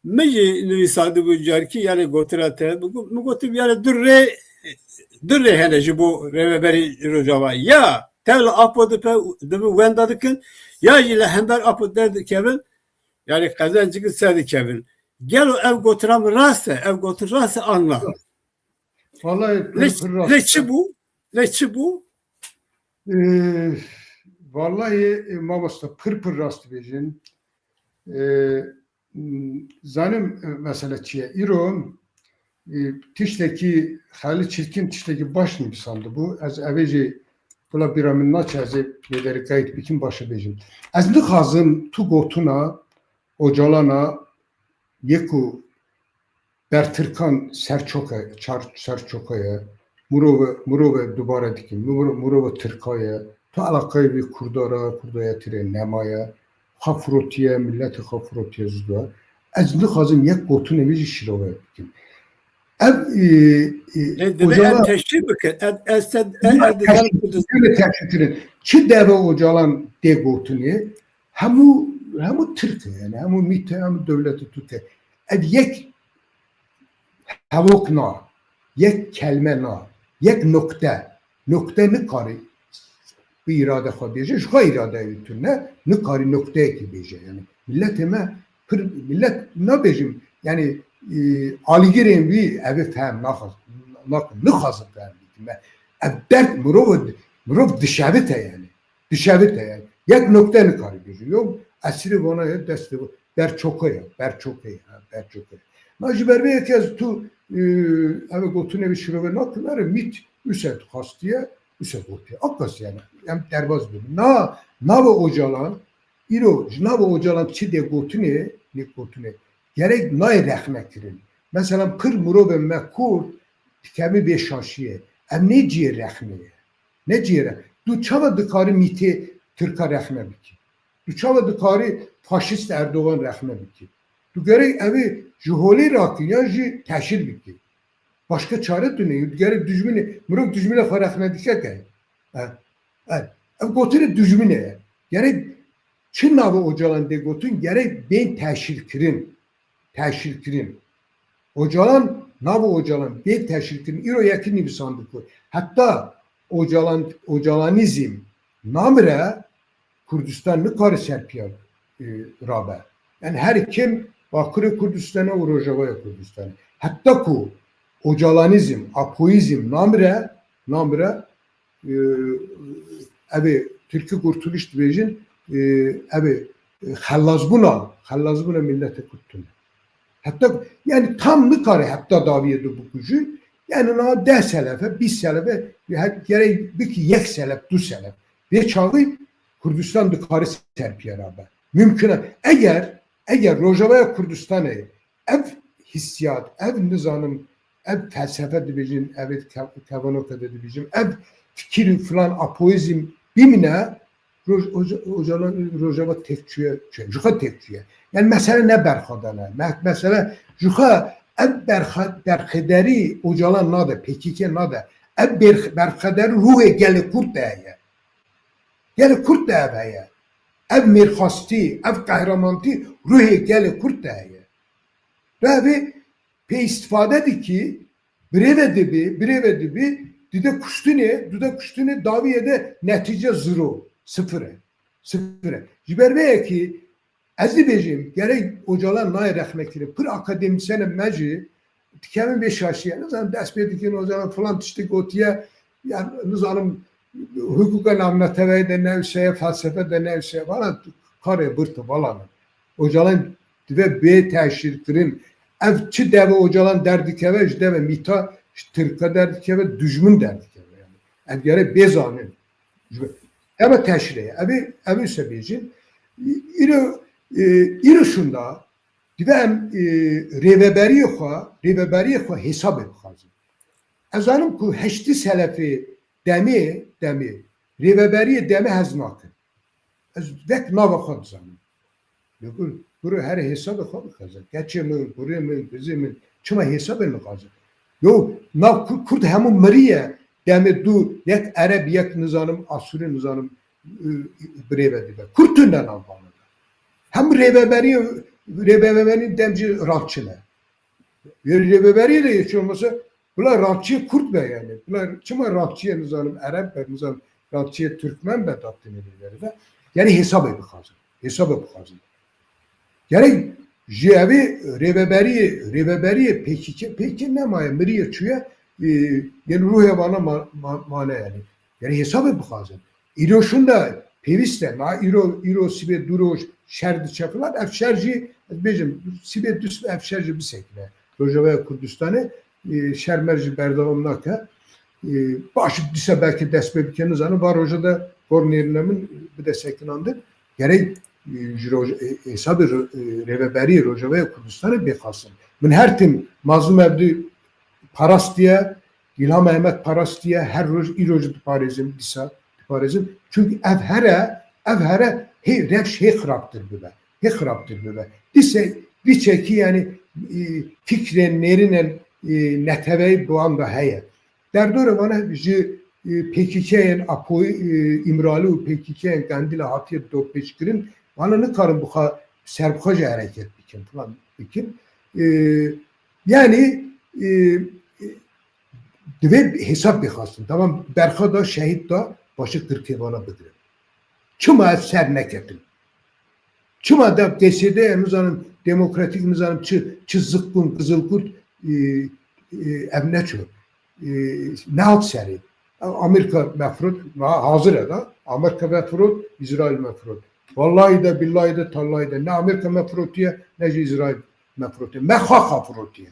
Min jî nivîsandibû carkî, yani gotina te, min got-, min gotim, yani du rê, du rê hene ji bo rêveberî Rojava. Ya tev li Apo dipe, dibe wenda dikin, ya jî li hember Apo derdikevin, yani qezencik ser dikevin. Gelo ev gotina min rast e, ev gotin rast e an na? Vallahi pir, lê, pir rast lê e. Çi bû? Lê çi bû? Ee, vallahi, e, mamosta, pir pir rast dibêjin. Ee, m, zanim, e, mesele çi ye? Îro, e, tiştekî, xelî çirkin tiştekî baş nivîsandibû. Ez evê jî bila bîra min naçe, ez ê lêderî qeyd bikim, baş e bêjim. Ez nixwazim tu gotina Ocalana yê ku ber Tirkan serçoke, çar-, serçoke ye. Mirove, mirove dubare dikin. Mirove, mirove Tirka ye. Tu eleqeyê wî Kurda re, Kurdayetî re nemaye. Xwe firotiye, milletê xwe firotiye zido. Ez nixwazim yek gotinê wî jî şîrove bikim. Ev, e, e, Lê divê Ocala em teşrî bikin. Ev, ez te, ev, ev dizanim Kurdistan. Teşrî kirin. Çi deve Ocalan tê gotinê, hemû, hemû Tirk e, yani hemû mît e, hemû dewletê Tirk e. Ev yek hevok na, yek kelme na, yek nokte, nokte nikarî bi îrade xwe bêje, ji xwe îrade wî tune, nikarî nokteyekî bêje. Yani milletê me pir, millet nabêjim, yani, e, alîgirên wî ev ê fehm naxwaz-, nak-, nixwazin fehm bikin me. Ev derd mirov, mirov dişevite yani. Dişevite yani. Yek nokte nikarî bêje. Yo, esirê vana ye, destê ber çoke ye, ber çoke ye, ha, ber çoke ye. Ma ji ber vê yekê ez tu, e, ev gotinê bi şirove nakim, erê mît use dixwastiye, use gotiye. Akas yani. Em derbaz bibin. Na, navê Ocalan, îro, ji navê Ocalan çi dê gotinê, nê gotinê. Gerek nayê rexne kirin. Mesela pir mirovên me Kurd dikevin vê şaşiyê. Ev ne cihê rexnê ye. Ne cihê re-, tu çawa dikarî mîtê Tirka rexne bikî? Tu çawa dikarî faşîst Erdogan rexne bikî? Tu gerek ev ê ji holê rakî yan jî teşhîr bikî. Başka çare tune ye. Tu gerek dijminê, mirov dijminê xwe rexne dike ke. E, e, ev gotinê dijminê ye. Gerek çi navê Ocalan dê gotin, gerek bên teşhîrkirin. Teşhîrkirin. Ocalan, navê Ocalan bê teşhîrkirin. Îro yekî nivîsandin ku heta Ocalan, Ocalanîzm namire, Kurdistan nikare ser piya, e, rabe. Yani her kim Bakurê Kurdistanê û Rojavaya Kurdistanê. Heta ku Ocalanîzm, Apoyîzm namire, namire, e, ev ê Tirkî Kurtuluş dibêjin, e, ev ê, e, xelazbûna, xelazbûna milletê Kurd tune. Heta, yani tam nikare heta dawiyê du bikujî, yani na deh selefe, bîst selefe, her gerek bikî yek selef, du selef. Vê çaxî Kurdistan dikare ser piya rabe. Mümkün e. Eger, eger Rojavaya Kurdistanê ev hissiyat, ev nizanim, ev felsefe dibêjin, ev ke-, kevanoke de dibêjin, ev fikir û filan apoyizm bimîne, Roj-, Oca-, Ocalan, Rojava têk çûye, çûye, ji xwe têk çûye. Yani mesele ne berxwedan e. Me-, mesele ji xwe ev berxe-, berxwederî Ocalan nade, P K K nade. Ev berx-, berxwederî ruhê gelê Kurd de heye. Gelê Kurd de ev heye. Ev mêrxastî, ev qehramantî ruhê gelê Kurd de heye. Ve ev ê pê îstifade dikî, birêve dibî, birêve dibî, dide kuştinê, dide kuştinê dawiyê de netîce ziro, sifir e. Sifir e. Ji ber vê yekê ez dibêjim, gerek Ocalan nayê rexne kirin. Pir akademîsyenên me jî dikevin vê şaşiyê. Nizanim dest pê dikin, Ocalan filan tiştê gotiye, ya nizanim hukûka navneteweyê de newseye, felsefe de newseye, vana karê birtî, vala ne. Ocalan dibe bê teşhîrkirin. Ev çi deve Ocalan derdikeve, ji deve mîta, ji Tirka derdikeve, dijmin derdikeve yani. Ev gerek bê zanin. Ji ber-, ev e teşhîrê ye. Ev ê, ev ê se bêjin. Îro, e, îro şunda dibe em, e, rêveberiyê xwe, rêveberiyê xwe hesabê bixwazin. Ez zanim ku heştê selefê demê, demê, rêveberiyê demê hez nakin. Ez wek nava xwe dizanim. Li gor, gor herê hesabê xwe bixeze. Keçê min, kurê min, kizê min, çima hesabê nixwaze? Yo, nav Kur-, Kurd hemû miriye, demê dû, yek Ereb, yek nizanim, Asûrî nizanim, ı, birêve dibe. Kurd tune nav vana de. Hem rêveberî, rêveberî dem jî rantçi ne. Rêveberî de hiç olmasa bila rantçiyê Kurd be yani. Bila çima rantçiyê nizanim Ereb be, nizanim rantçiyê Türkmen be datîne rêvere de. Yani hesabê bixwazin. Hesabê bixwazin. Gerek ji evê rêveberiyê, rêveberiyê P K K, P K K nemaye, miriye çûye, e, yani ruhê vana ma-, ma-, mane yani. Yani hesabê bixwazin. Îro şûnde pêwîst e. Ma îro, îro sibê du roj şer diçe filan. Ev şer jî, ez bêjim, sibê du sibê ev şer jî bisekine. Rojavaya Kurdistanê, e, şer mer jî berdewam nake. E, baş dîsa belkî dest pê bike, nizanim, va roja de gor nêrîne min bide sekinandin. Gerek, e, ji roj-, e, hesabê ro-, e, rêveberiyê Rojavaya Kurdistanê bê xwestin. Min her tim Mazlûm Evdî parastiye, Îlham Ehmed parastiye, her roj, îro jî diparêzim, dîsa diparêzim. Çünkü ev here, ev here hê rewş hê xirabtir bibe. Hê xirabtir bibe. Dîse vî çekî yani, e, fikrên nêrînên, e, neteweyî bi wan de heye. Derdorê vana ji, e, P K K'yên Apoyî, e, Îmralî û P K K'yên Qendîlê hatiye dopêçkirin, vana nikarin bixwe serbixwe jî hereket bikin, filan bikin. E, yani, e, e, divê hesab bixwestin. Tamam, berxa da, şehîd da, başê qirkê vana bigirin. Çima ez ser neketim? Çima da T S D, nizanim, demokratîk, nizanim çi, çi ziqûn, qizilkurt, e, e, ev neçû, e, nehat serê. Amerîka me firot, ha-, hazir e da. Amerîka me firot, Îsraîl me firot. Wallahî de, billahî de, tallahî de. Ne Amerîka me firotiye, ne jî Îsraîl me firotiye. Me xwe xwe firotiye.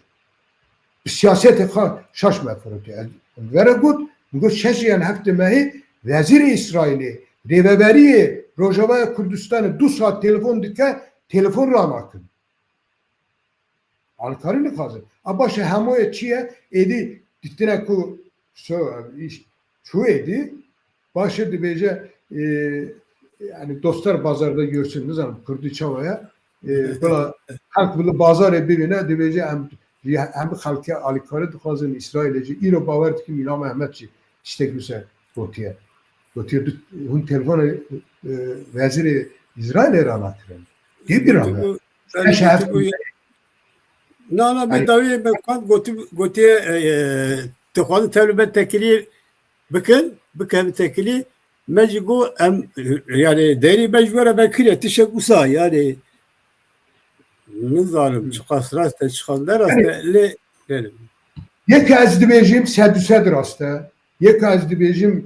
Bi siyasetê xwe şaş me firotiye. Ez vere got, min got şeş yan heftê mehê wezîrê Îsraîlê, rêveberiyê Rojavaya Kurdistanê du saet telefon dike, telefon ranakin. Alîkarî nixwazin. A baş e, hemoyê çi ye? Êdî dîtine ku so, îş çû êdî, baş e dibêje, e, yani dostlar bazarda görsün, nizanim kurdî çawa ye? E, bila halk bila bazarê bibîne, dibêje em, em xelkê alîkarî dixwazin, Îsraîlê jî. Îro bawer dikim Îlham Ehmed jî tiştek wisa gotiye. Gotiye, du, hûn telefonê, e, wezîrê Îsraîlê rana kirin. Yê bîra me. Belê Eşe gotiye heft- ku ye-, na, na, me Hani dawiyê me xwend gotî-, gotiye, e, e, tu xwedî tevlî me tekilî bikin, bikin tekilî, me jî got em, yani derî me ji we re me kiriye, tişek wisa, yani nizanim çiqas rast e, çiqas ne rast e, lê, yani. Yek ez dibêjim sed û sed rast e. Yek ez dibêjim,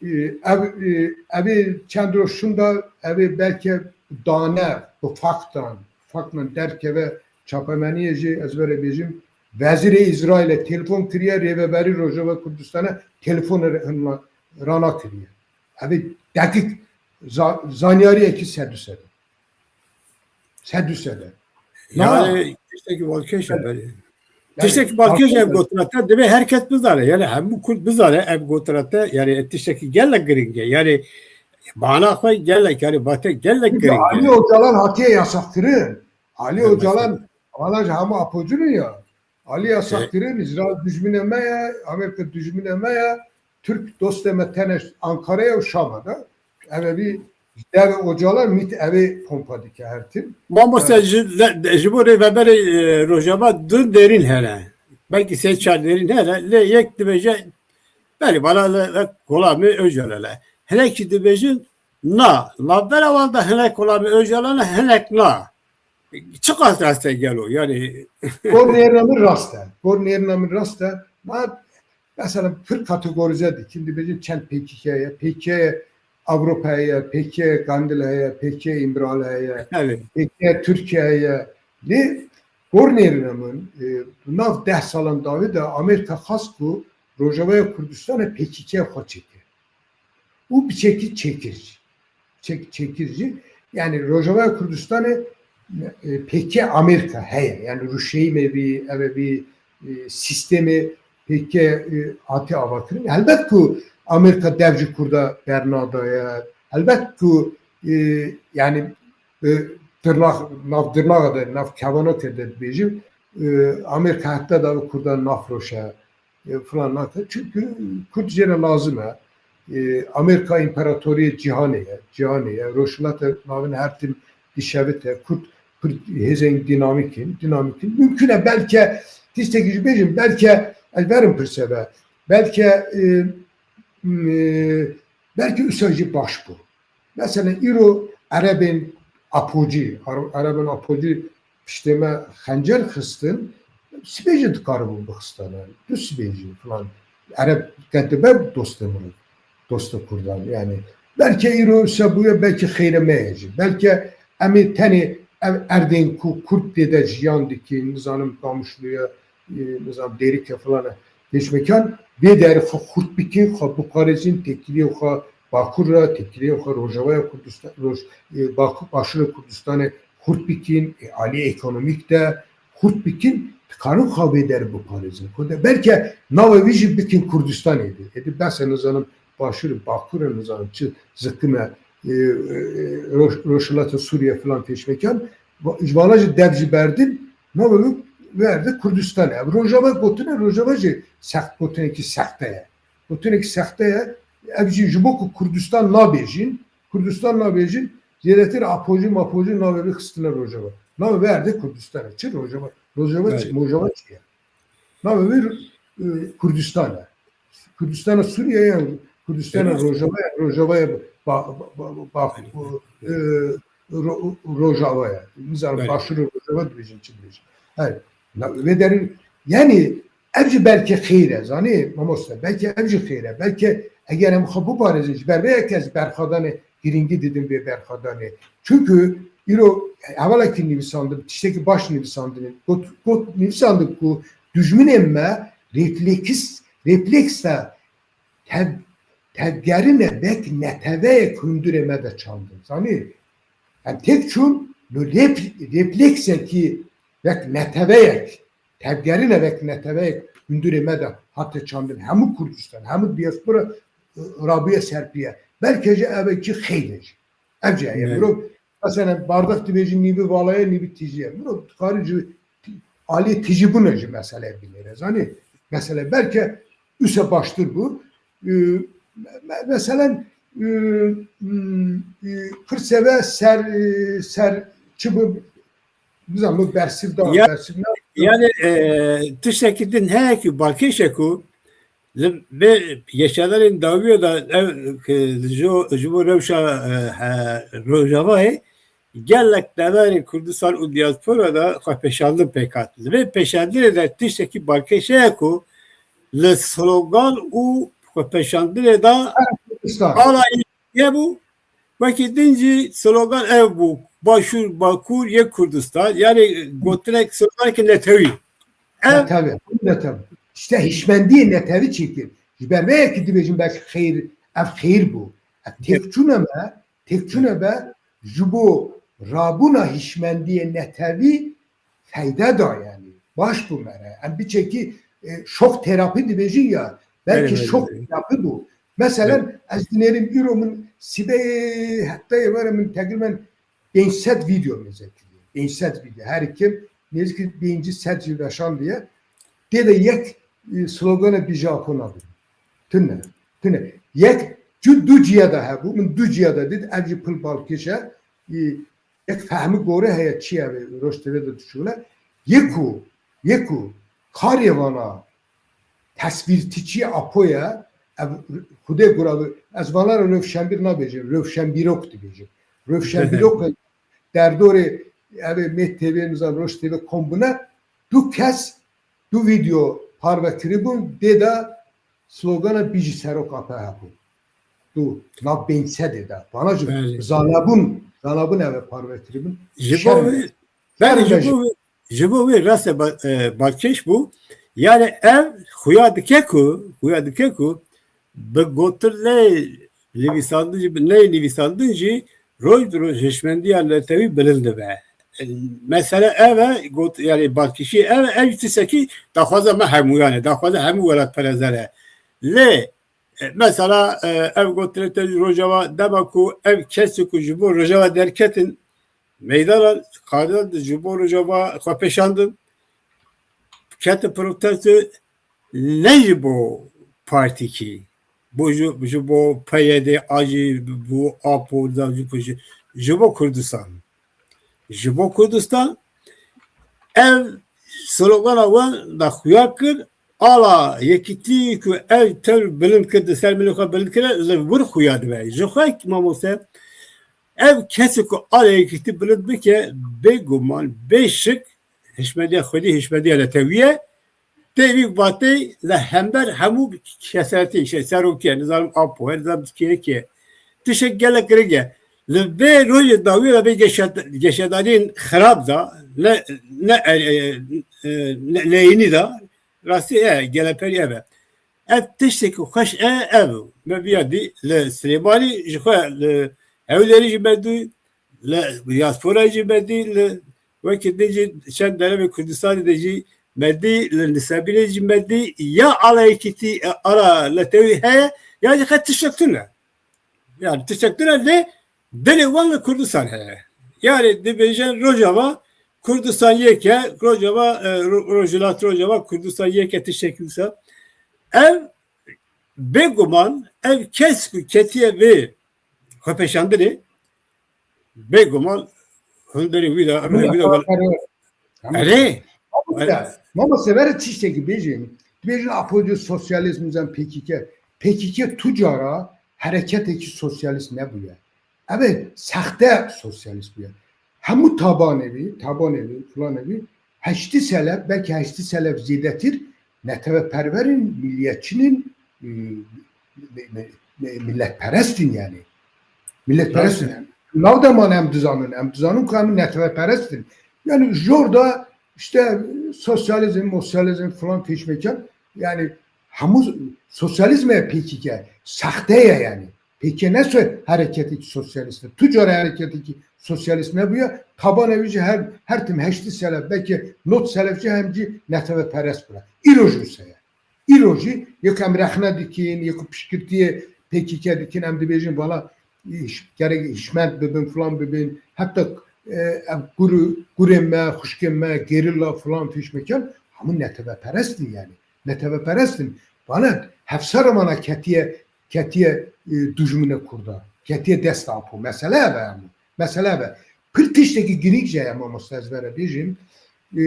e, ev, e, evê çend roj şûnda, evê belke dane bi faktan, faktan derkeve çapemeniyê jî, ez vere bêjim, wezîrê Îsraîlê telefon kiriye, rêveberî Rojava Kurdistane telefon re-, rana kiriye. Evê dekik za-, zanyariyekî sed û sed e. Sed û sed e. Na. Yani tiştekî balkêş e, belê. Yani tiştekî balkêş e, ev gotina te divê her kes bizane. Yani hemû Kurd bizane ev gotina te. Yani tiştekî gelek giring e. Yani mana xwe gelek, yani bate gelek giring e. Ali Ocalan hatiye yasakkirin. Ali Ocalan, vana ji hemû apocunun ya. Ali yasakkirin, Îsraîl dijminê me ye, Amerîka dijminê me ye, Tirk dostê me tenê Ankara'ya û Şam'a da. Ev evî devê Ocalan mît evê pompa dike her tim. Mamoste, ji, le, ji bo rêveberê, e, Rojava du nêrîn hene. Belkî sê çar nêrîn hene. Lê yek dibêje, belê, bala le, le, kolamê Ocalan e. Hinekî dibêjin, na. Navbera wan de hinek kolamê Ocalan e, hinek na. Çiqas rast e gelo? Yani. Gor nêrina min rast e. Gor nêrina min rast e. Ma mesela pir kategorize dikin, dibêjin çend P K K ye. P K K Ewropa heye, P K K Qandil heye, P K K Îmrali heye, Belê. P K K Tirkiye heye. Lê gor nêrina min, e, nav deh salan dawî de Amerîka xwest ku Rojavaya Kurdistanê P K K xwe çêke. Û bi çekî çêkir jî. Çek-, çêkir jî. Yani Rojavaya Kurdistanê, e, P K K Amerîka heye. Yani rûşeyî me bî, ev e bî, e, sîstemê P K K, e, hatî avakirin. Helbet ku Amerîka dev ji Kurda bernadaye. Helbet ku, e, yani, e, dirnax, nav dirnaxa de, nav kevanokê de dibêjim, e, Amerîka heta da Kurdan nafroşe, e, filan nake. Çünkü Kurd jê re lazim e. E, Amerîka împaratoriyê cîhanê ye, cîhanê ye. Rojhilata Navîn her tim dişevite. Kurd, Kurd hêzên dînamîk in, dînamîk in. Mümkün e belke, tiştekî jî bêjim, belke ez verim pirseve. Belke, e, e, belke usa jî baş bû. Mesela îro Erebên Apocî, Ar-, Erebên Apocî piştê me xencer xistin, sibê jî dikaribûn bixistane, du sibê jî filan. Ereb qedibe dostê min, dostê Kurdan. Yani belke îro wisa bûye, belke xêre me ye jî. Belke em ê tenê ev erdên ku Kurd tê de jiyan dikin, nizanim Qamişloye, e, nizam Dêrike filan e. Pêşmekan vê derê xwe xurt bikin, xwe biparêzin, têkiliyê xwe Bakur re, têkiliyê xwe Rojavaya Kurdistan, Roj-, e, Baku-, Başûra Kurdistanê xurt bikin, e, alî ekonomîk de xurt bikin, dikarin xwe vê derê biparêzin. Xwe de belke navê wî jî bikin Kurdistanê de. Êdî bes e, nizanim Başûr, Bakur e, nizanim çi zikim e, e, e, Roj-, Rojhilata Sûriye filan pêşmekan, va-, ji vana jî dev jî berdin, navê wî werde Kurdistan e. Ev Rojava gotine, Rojava jî sext gotinekî sexte ye. Gotinekî sexte ye. Ev jî ji bo ku Kurdistan nabêjin, Kurdistan nabêjin, zêdetir apojî mapojî navê wî xistine Rojava. Navê werde Kurdistan e. Çi Rojava? Rojava çi? Evet. Mojava çi ye? Navê wî, e, Kurdistan e. Kurdistana Sûriye ye, Kurdistana Evet. Rojava ye, Rojava ye, ba-, ba-, ba-, ba-, e, Ro-, Rojava ye. Nizanim Evet. Başûr Rojava dibêjin, çi dibêjin. Hey, na-, vê derî, yani ev jî belkî xêr e, zanî mamoste, belkî ev jî xêr e, belkî eger em xwe biparêzin, ji ber vê yekê ez berxwedanê girîngî didim vê berxwedanê. Çünkü îro hevalekî nivîsandim, tiştekî baş nivîsandinê, got, got, nivîsandim ku dijminên me refleks, refleksa tev-, tevgerine wek neteweyek hundirê me de çandin. Zanî? Em têk çûn, li ref-, refleksekî wek neteweyek, tevgerine wek neteweyek hundirê me de hate çandin. Hemû Kurdistan, hemû diaspora, e, rabûye serpiye. Belkî jî ev e ki xeyr e jî. Ev jî heye. Evet. Mirov, mesela, bardak dibêjin nîvî vala ye, nîvî tijî ye. Mirov dikare ji aliyê tijîbûnê jî meseleyê binêre. Zanî? Mesela, belkî wisa baştir bû. Ee, me-, me-, mesela, e, m, e, pirseve ser, e, ser çi bû? Bizan bu bersiv da, Ya-, bersiv ne? Yani, e, tiştekî din heye ku balkêş e ku Li vê geşedanên dawiyê de ev, e, ji, ji bo rewşa, e, he, Rojavayê gelek deverên Kurdistan û diaspora de xwepêşandin pêk hat. Li vê pêşandinê de tiştekî balkêş heye ku li slogan û xwepêşandinê de Kurdistan. Ala yê bû, wekî din jî slogan ev bû, Başûr, Bakur, yek Kurdistan. Yani gotinek, sloganek netewî. Ev Netewî, netewî. İşte hişmendiyê netewî çêkir. Ji ber vê yekê dibêjin belkî xeyr, ev xeyr bû. Ev têkçûne me, têkçûne be ji bo rabûna hişmendiyê netewî feyde da yani. Baş bû me re. Em biçekî, e, şok terapi dibêjin ya. Belkî Belê, belê, şok belê. Terapi bû. Mesela Evet. ez dinêrim îro min sibê hefteyê were min teqrîben pênc sed video mêze kiriye. Pênc sed video. Her kim nêzîkî pênc sed jî veşandiye. Tê de yek, e, slogana Bijako nabî. Tune. Tune. Yek, cu du ciya da hebû. Min du ciya da dît. Ev jî pil balkêş e. E, yek fehmi gore heye çi ye vê Roj T V de dişûne. Yeko, yeko karê vana tesvîrtiçî Apo ye. Ev Xwedê gura bi, ez vana re rewşenbîr nabêjim, rewşenbîrok dibêjim. Rewşenbîrok derdorê ev ê Met T V, nizam Roj T V kom bûne, du kes, du video parve kiribûn, dê de slogana Bijî Serok Apo hebû. Du, nav pênc sedê de. Vana jî Belê. Zanabûn, zanabûn ev ê parve kiribûn. Ji bo Şerm e. Belê, Şerm e ji bo wê, ji bo wê rast e ba-, e, balkêş bû. Yani ev xuya dike ku, xuya dike ku bi gotin neyê nivîsandin jî, bi neyê nivîsandin jî roj bi roj hişmendiya netewî bilind dibe. Mesele ev e, got, yani balkêşî ev e, ev jî tiştekî daxwaza me hemûyan e, daxwaza hemû welatperezan e. Lê E, mesela, e, ev gotine te Rojava, dema ku ev kesê ku ji bo Rojava derketin meydana, karin ji bo Rojava xwe pêşandin, ketin protesto ne ji bo partîkî, bo ji, ji bo P Y D a jî, bo apo, da ji, ji, ji bo Kurdistan. Ji bo Kurdistan ev slogana wan da xuya kir, ala yekîtî ku ev tevr bilind kir, di ser milê xwe bilind kir, li wir xuya dibe. Ji xwe mamoste, ev kesê ku ala yekîtî bilind bike, bêguman, bê şik, hişmediya xwedî, hişmediya netewî ye, tê vî vatê li hember hemû kesetî, şey, serokê, nizanim apo, her nizanim kêkê. Tiştek gelek giring e. Li vê rojê dawî re vê geşe-, geşedariyên xirab da, ne, ne, e, e, e, ne, neyînî da, rastî e, geleperî ev e. Ev tiştekî xweş e, ev. Me viya dî li Silêmanî, ji xwe li Hewlêrî jî me dî, li diaspora jî me dî, li wekî din jî çend derevê Kurdistanê de jî me dî, li Nisebînê jî me dî, ya ala yekîtî, e, ala netewî heye, ya jî qet tiştek tune. Yani tiştek tune lê dilê wan li Kurdistan heye. Yani dibêjin Rojava Kurdistan yek e, Rojava, e, Ro-, Rojhilat Rojava Kurdistan yek e, tiştekî wisa. Ev bêguman, ev kes ku ketiye vê xwepêşandinê, bêguman hundirê wî de, ruhê wî de. Tamam. Erê. Mamoste, mamoste, were tiştekî bêjin. Dibêjin apo diyo sosyalîzm, nizam P K K. P K K tu cara hereketekî sosyalîst nebûye. Ev ê sexte sosyalîst bûye. Hemû tabanê wî, tabanê wî, filanê wî, heştî selef, belkî heştî selef zêdetir, neteweperwerîn, milliyetçînîn, e, me-, me-, me-, milletperestîn yani. Milletperestîn. Nasıl? Nav da mane em dizanin, em dizanin ku em neteweperestîn. Yani jor da işte sosyalizm, mosyalizm filan pêşmekan, yani hemû sosyalizm e P K K, sexte ye yani. P K K ne so-, hereketekî sosyalîst e. Tu cara hereketekî sosyalîst nebûye. Tabanê wî jî her, her tim heştî selef, belkî nod selef jî hem jî neteweperest bûne. Îro jî wisa ye. Îro jî yek em rexne dikin, yek piştgirtiyê P K K dikin, em dibêjin vala iş-, gerek hişmend bibin, filan bibin. Heta, e, ev gurû-, gurên me, xwişkên me, gerîla filan pêşmekan, hemû neteweperest in yani. Neteweperest in. Vala hevsara mana ketiye ketiye, e, dijmine Kurda. Ketiye dest apo. Mesele ev e hemû. Mesele ev e. Pir tiştekî girîng jî heye mamoste ez vere bêjim. E,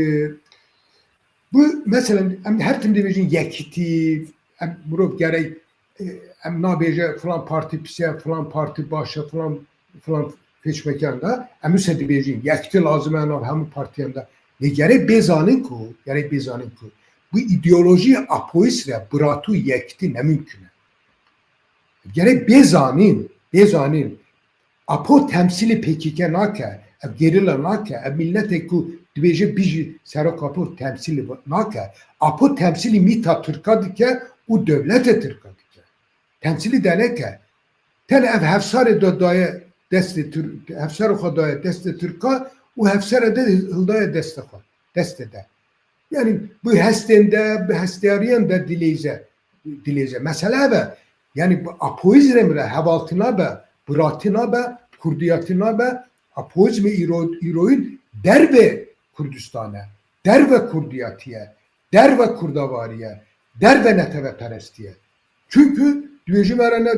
bu, meselen, em her tim dibêjin yekîtî, em mirov gerek, e, em nabêje filan partî pis e, filan partî baş e, filan, filan pêşmekan da. Em wisa dibêjin yekîtî lazim e nav hemû partiyan da. Lê gerek bê zanin ku, gerek bê zanin ku bu îdeolojî apoyîst re biratû yekîtî ne mimkun e. Gerek bê zanîn, bê zanîn. Apo temsîlî P K K nake, ev gerîla nake, ev miletê ku dibêje bijî serok Apo temsîlî nake. Apo temsîlî mîta Tirka dike û dewletê Tirka dike. Temsîlî deneke. Tenê ev hevsarê de daye destê Tir-, hevsarê xwe daye destê Tirka û hevsare de hildaye destê xwe, destê de. Yani bi hestên de, bi hestiyariyan de dileyze, dileyze. Mesele ev e. Yani bi apoyîzm re hevaltina be, biratina be, kurdiyatî nabe, apoyîzmê îro-, îroyîn derve Kurdistan e, derve kurdiyatî ye, derve kurdavarî ye, derve neteweperestî ye. Çünkü dibêjim erene,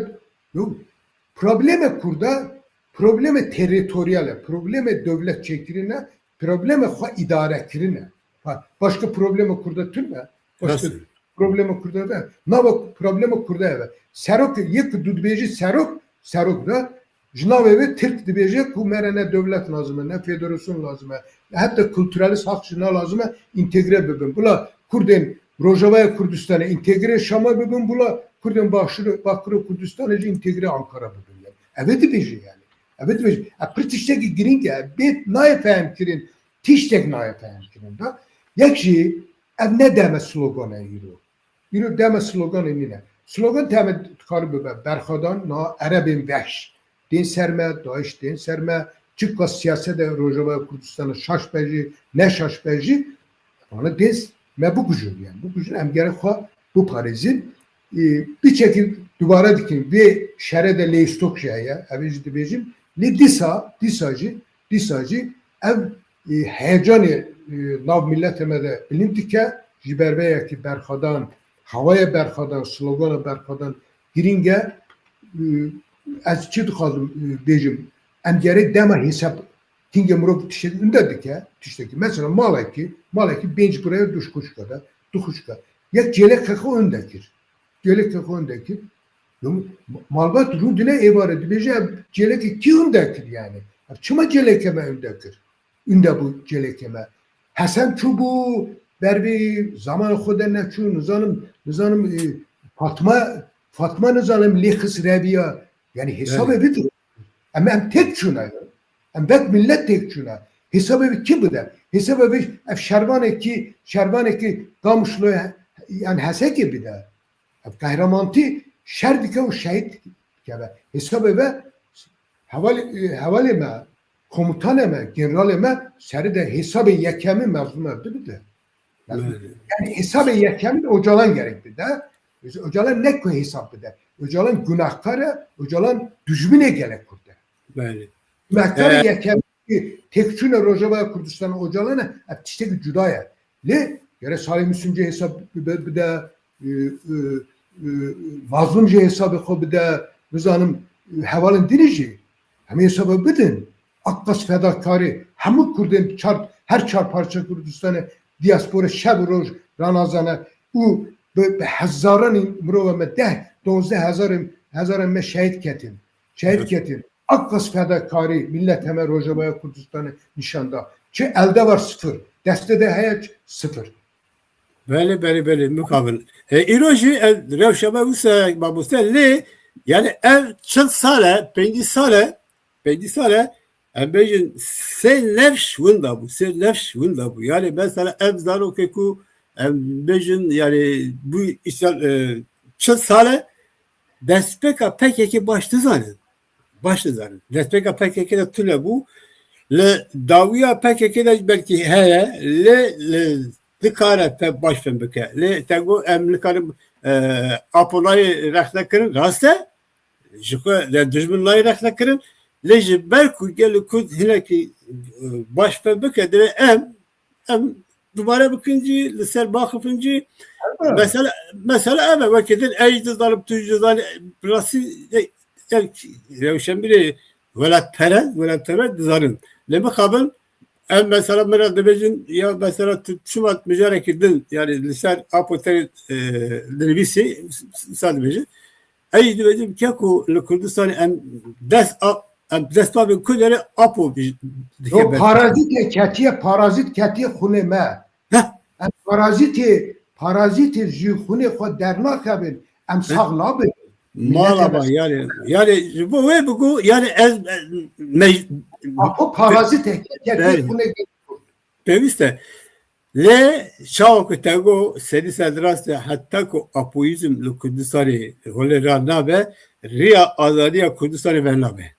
problemê Kurda, problemê terîtoryal e, problemê dewlet çêkirin e, problemê xwe îdare kirin e. Ha, başka problemê Kurda tune? Başka Nasıl? Problema Kurda ve nava problema Kurda eve. Serok, yek ku dibêje serok, serok da ji navê ve Tirk dibêje ku me re ne dewlet lazim e, ne federasyon lazim e, ne heta kulturalist hak ji na lazim e, întegre bibin. Bila Kurdên Rojavaya Kurdistanê întegre Şama bibin, bila Kurdên Başûr, Bakûra Kurdistanê jî întegre Ankara bibin. Yani. Eve dibêje yani. Eve dibêje. E, pir tiştekî girîng e. Bê nayê fehm kirin. Tiştek nayê fehm kirin da. Yek jî ev ne deme slogan e îro. Îro deme sloganê nîne. Slogan teme dikare bibe berxwedan, na Erebên vehş. Tên ser me, DAIŞ tên ser me, çiqas siyasete Rojavaya Kurdistanê şaş be jî, ne şaş be jî, vana tên me bikujin yani. Bikujin, em gerek xwe biparêzin. E, biçekî dubare dikin. Vê şerê de lêstok jî heye, ev ê jî dibêjim. Lê dîsa, dîsa jî, dîsa jî ev, e, heyecanê, e, nav milletê me de bilind dike, ji ber vê yekê berxwedan, hewaya berxwedan, slogana berxwedan girîng e. E, ez çi dixwazim, e, bêjim? Em gerek dema hesab, hingê mirov tiştek ûnde dike, tiştekî. Mesela malekî, malekî pênc kureye du xuşka de, du xuşka. Yek cêlekê xwe ûnde kir. Cêlekê xwe ûnde kir. Yo, malbat rûdine êvare dibêje, ev cêlekê kî ûnde kir yani? Ev çima cêlekê me ûnde kir? Ûnde bû cêlekê me. Hesen çûbû, ber vê zamanê xwe de neçû, nizanim, nizanim, e, Fatma, Fatma nizanim lê xist reviya. Yani hesabê Evet. bidin. Em, em tek çûne. Em vek millet tek çûne. Hesabê vê kî bide? Hesabê vê ev şervanekî, şervanekî Qamişlo, yani Hesekê bide. Ev qehremanî şer dike û şehîd dikeve. Hesabê ve hevalê, hevalê me, komutanê me, generalê me serî de hesabê yekemî mezlûm ev dibide. Yani, Belê. yani hesabê yekemî de Ocalan gerek bide. Ocalan ne ku hesab bide. Ocalan gunahkar e, Ocalan dijminê gelek Kurd e. Belê. Gunahkarê Ee, yekemî têkçûna Rojavaya Kurdistanê Ocalan e, ev tiştekî cuda ye. Lê gere Salih Müslim jî hesab bi-, bide, e, e, e, Mazlûm jî hesabê xwe bide, nizanim, e, hevalên din jî hemî hesaba bidin. Akqas fedakarî, hemû Kurdên çar, her çar parça Kurdistanê, diaspora şev û roj ranazane û bi, bi hezaranî mirova me deh, dozdeh hezarên, hezarên me şehîd ketin. Şehîd Evet. ketin. Akqas fedakarî milletê me Rojavaya Kurdistanê nîşan da. Çi elde var, sifir. Destê de heye, çi, sifir. Belê, belê, belê, mixabin. E, îro jî, e, rewşa me wisa, mamoste, lê, yani ev çil sal e, pêncî sal e, pêncî sal e, em bêjin sê nefş winda bû, sê nefş winda bû. Yani mesela ev zarokê ku em bêjin, yani bu işte, e, çil sal e, destpêka P K K baş dizanin. Baş dizanin. Destpêka P K K de tune bû. Li dawiya P K K de belkî heye, lê li dikare te baş fêm bike. Lê te got em nikarin, e, Apo nayê rexne kirin, rast e. Ji xwe de dijmin nayê rexne kirin. Lê ji ber ku gelê Kurd hinekî, e, baş fêm bike, divê em em dubare bikin cî, li ser baxifin cî. Elbet. Mesela, mesela ev e, wekî din, ez dizanim, tu jî dizanî, rastî, e, e, rewşenbîrê welatperest, welatperest dizanin. Lê mixabin, em mesela min re dibêjin, ya mesela tu çima mijarekî din, yani li ser Apo tenê, e, dinivîsî, wisa dibêjin. Ez jî dibêjim, keko li Kurdistanê em dest a-, em dest bavên ku derê Apo dike Yo, ber. Parazît e ketiye, parazît ketiye xwinê me. Heh. Em parazîtê, parazîtê ji xwinê xwe dernaxevin. Em Heh. sax nabin. Mala Milletê me ba, yani, yani ji bo wê bigo, yani ez, e, mej-, Apo parazît e, ketiye Belê. xwinê Pêwîst e. Lê çawa ku te got, serî ser dirast e, heta ku apoyîzm li Kurdistanê holê ranabe, riya azadiya Kurdistanê venabe.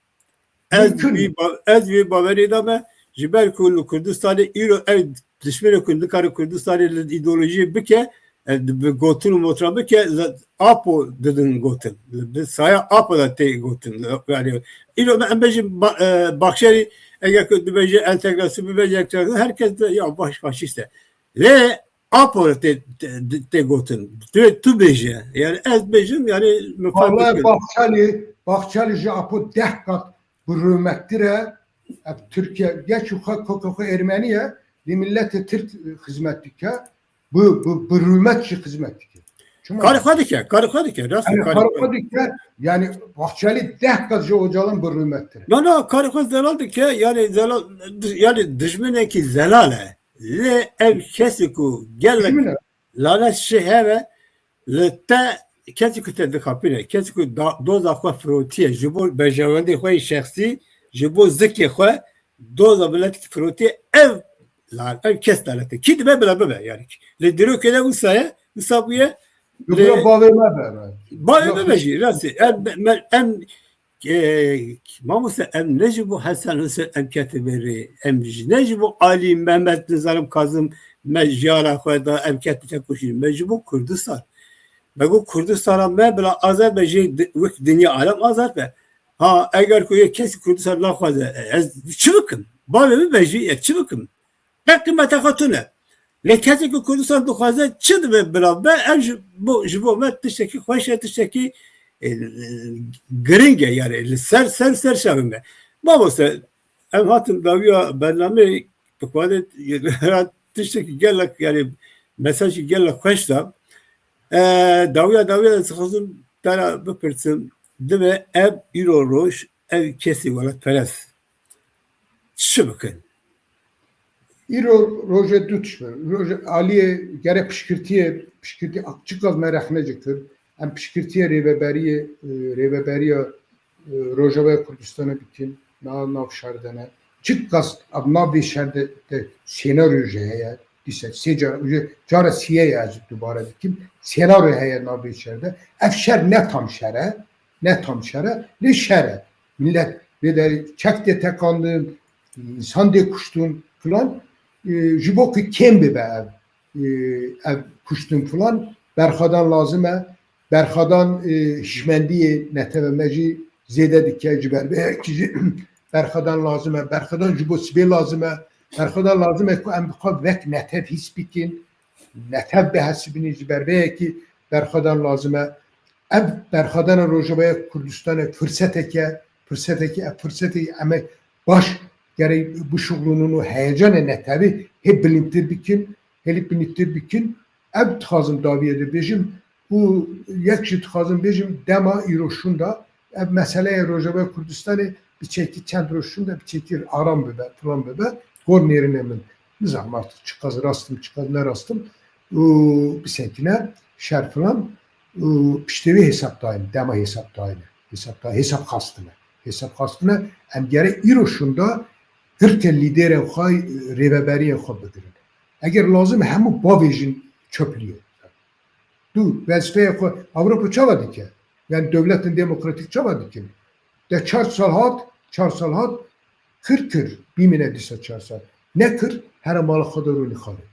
Ez Mümkün. vî ba-, ez vî bawerî de me, ji ber ku li Kurdistanê îro ev dişmêrê ku nikare Kurdistanê li îdeolojiyê bike, e, bi gotin û motra bike, ze-, Apo didin gotin. Bi saya Apo de tê gotin. Yani, îro me em bêjin ba-, e, Baxşerî, eger ku dibêje entegrasyon, bibêje entegrasyon, her kes de ya baş faşîst e. Lê Apo tê, tê, tê gotin. Tu, tu bêje. Yani ez bêjim, yani min fam Vallahi bikin. Baxçelî, Baxçelî ji Apo deh kat bi rûmettir e. Ev Tirkiye, geç û xwe, koka xwe Ermenî ye. Lê milletê Tirk, e, xizmet dike. Bu, bu, bi rûmet jî xizmet dike. Çima? Karê xwe dike, karê xwe dike. Rast e, Yani karê karê xwe. xwe dike, yani Bahçeli deh kat ji Ocalan bi rûmettir e. Na, na, karê xwe zelal dike, yani zelal, yani dijminekî zelal e. Lê ev kesê ku gelek Dijmin e. lanet şi heve, li te kesê ku te dixapîne, kesê ku da-, doza xwe firotiye, ji bo berjewendê xwe yê şexsî, ji bo zikê xwe, doza miletî firotiye, ev lan, ev kes lanetê. Kî dibe bila bibe, yani. Lê dîrokê de wisa ye, wisa bûye. Li Lê bavê me be, be. Bavê Yok, me be hiç. jî, rastî. Em, me, em, e, mamoste, em ne ji bo Hesen Husên em ketin berê. Em ji, ne ji bo Alî, Mehmet, nizanim Kazim, me jiyana xwe da, em ketin tekoşîn. Me ji bo Kurdistan. Me got Kurdistana me bila azad be jî di-, wek dinya alem azad be. Ha, eger ku yek kesî Kurdistan naxwaze, e, ez çi bikim? Bavê min be jî, ez çi bikim? Qe qîmeta xwe tune. Lê kesê ku Kurdistan dixwaze çi dibe bila be, ev ji bo, ji bo me tiştekî xweş e, tiştekî, e, e, giring e, yani li ser, ser, ser şevin me. Mamoste, em hatin dawiya bernameyê, bi xwe de tiştekî gelek, yani mesajî gelek xweş da. E, dawiya, dawiya ez dixwazim te re bipirsim, dibe ev îro roj, ev kesê welatperest çi bikin? Îro roje du tişt be. Roje aliyê gere pişkirtiyê, pişkirtî çiqas me rexne jî kir. Em pişkirtiyê rêveberiyê, e, rêveberiya, e, Rojavaya Kurdistanê bikin. Na nav şer de ne. Çiqas ev nav vê şer de, de senaryo jî heye. Dîse sê cara, cara siyê ye ez dubare dikim. Senaryo heye nav vê şer de. Ev şer ne tam şer e, ne tam şer e, lê şer e. Millet vê derê çek tê teqandin, însan dê kuştin filan. E, ji bo ku kêm bibe ev, e, ev kuştin filan, berxwedan lazim e. Berxwedan, e, hişmendiyê netewe me jî zêde dike, ji ber vê yekî jî berxwedan lazim e. Berxwedan ji bo sibê lazim e. Berxwedan lazim e ku em bi xwe wek netew hîs bikin. Netew bihesibînin, ji ber vê yekî berxwedan lazim e. Ev berxwedana Rojavaya Kurdistanê firsetek e, firsetek e, ev firsetê em ê baş gerek bişuxulînin û heyecanê netewî hê bilindtir bikin, hêlî bilindtir bikin. Ev dixwazim dawiyê de bêjim û yek jî dixwazim bêjim, dema îro şûnda ev meseleya Rojavaya Kurdistanê bi çekî çend roj şûnda bi çekî aram bibe, filan bibe, gor nêrînê min. Nizanim artık çiqas rast im, çiqas ne rast im. Û bisekine şer filan. Û piştê wê hesap dayîn, dema hesap dayîn e. Hesap da-, hesap xwastine. Hesap xwastine, em gere îro şûnda girtê lîderên xwe, rêveberiyên xwe bigirin. Eger lazim hemû bavêjin çöplüğe. Tu wezifeya xwe Ewropa çawa dike? Yani dewletên demokratîk çawa dikin? De çar sal hat, çar sal hat, kir kir, bimîne dîsa çar sal. Nekir, here mala xwe de rûnî xwarê.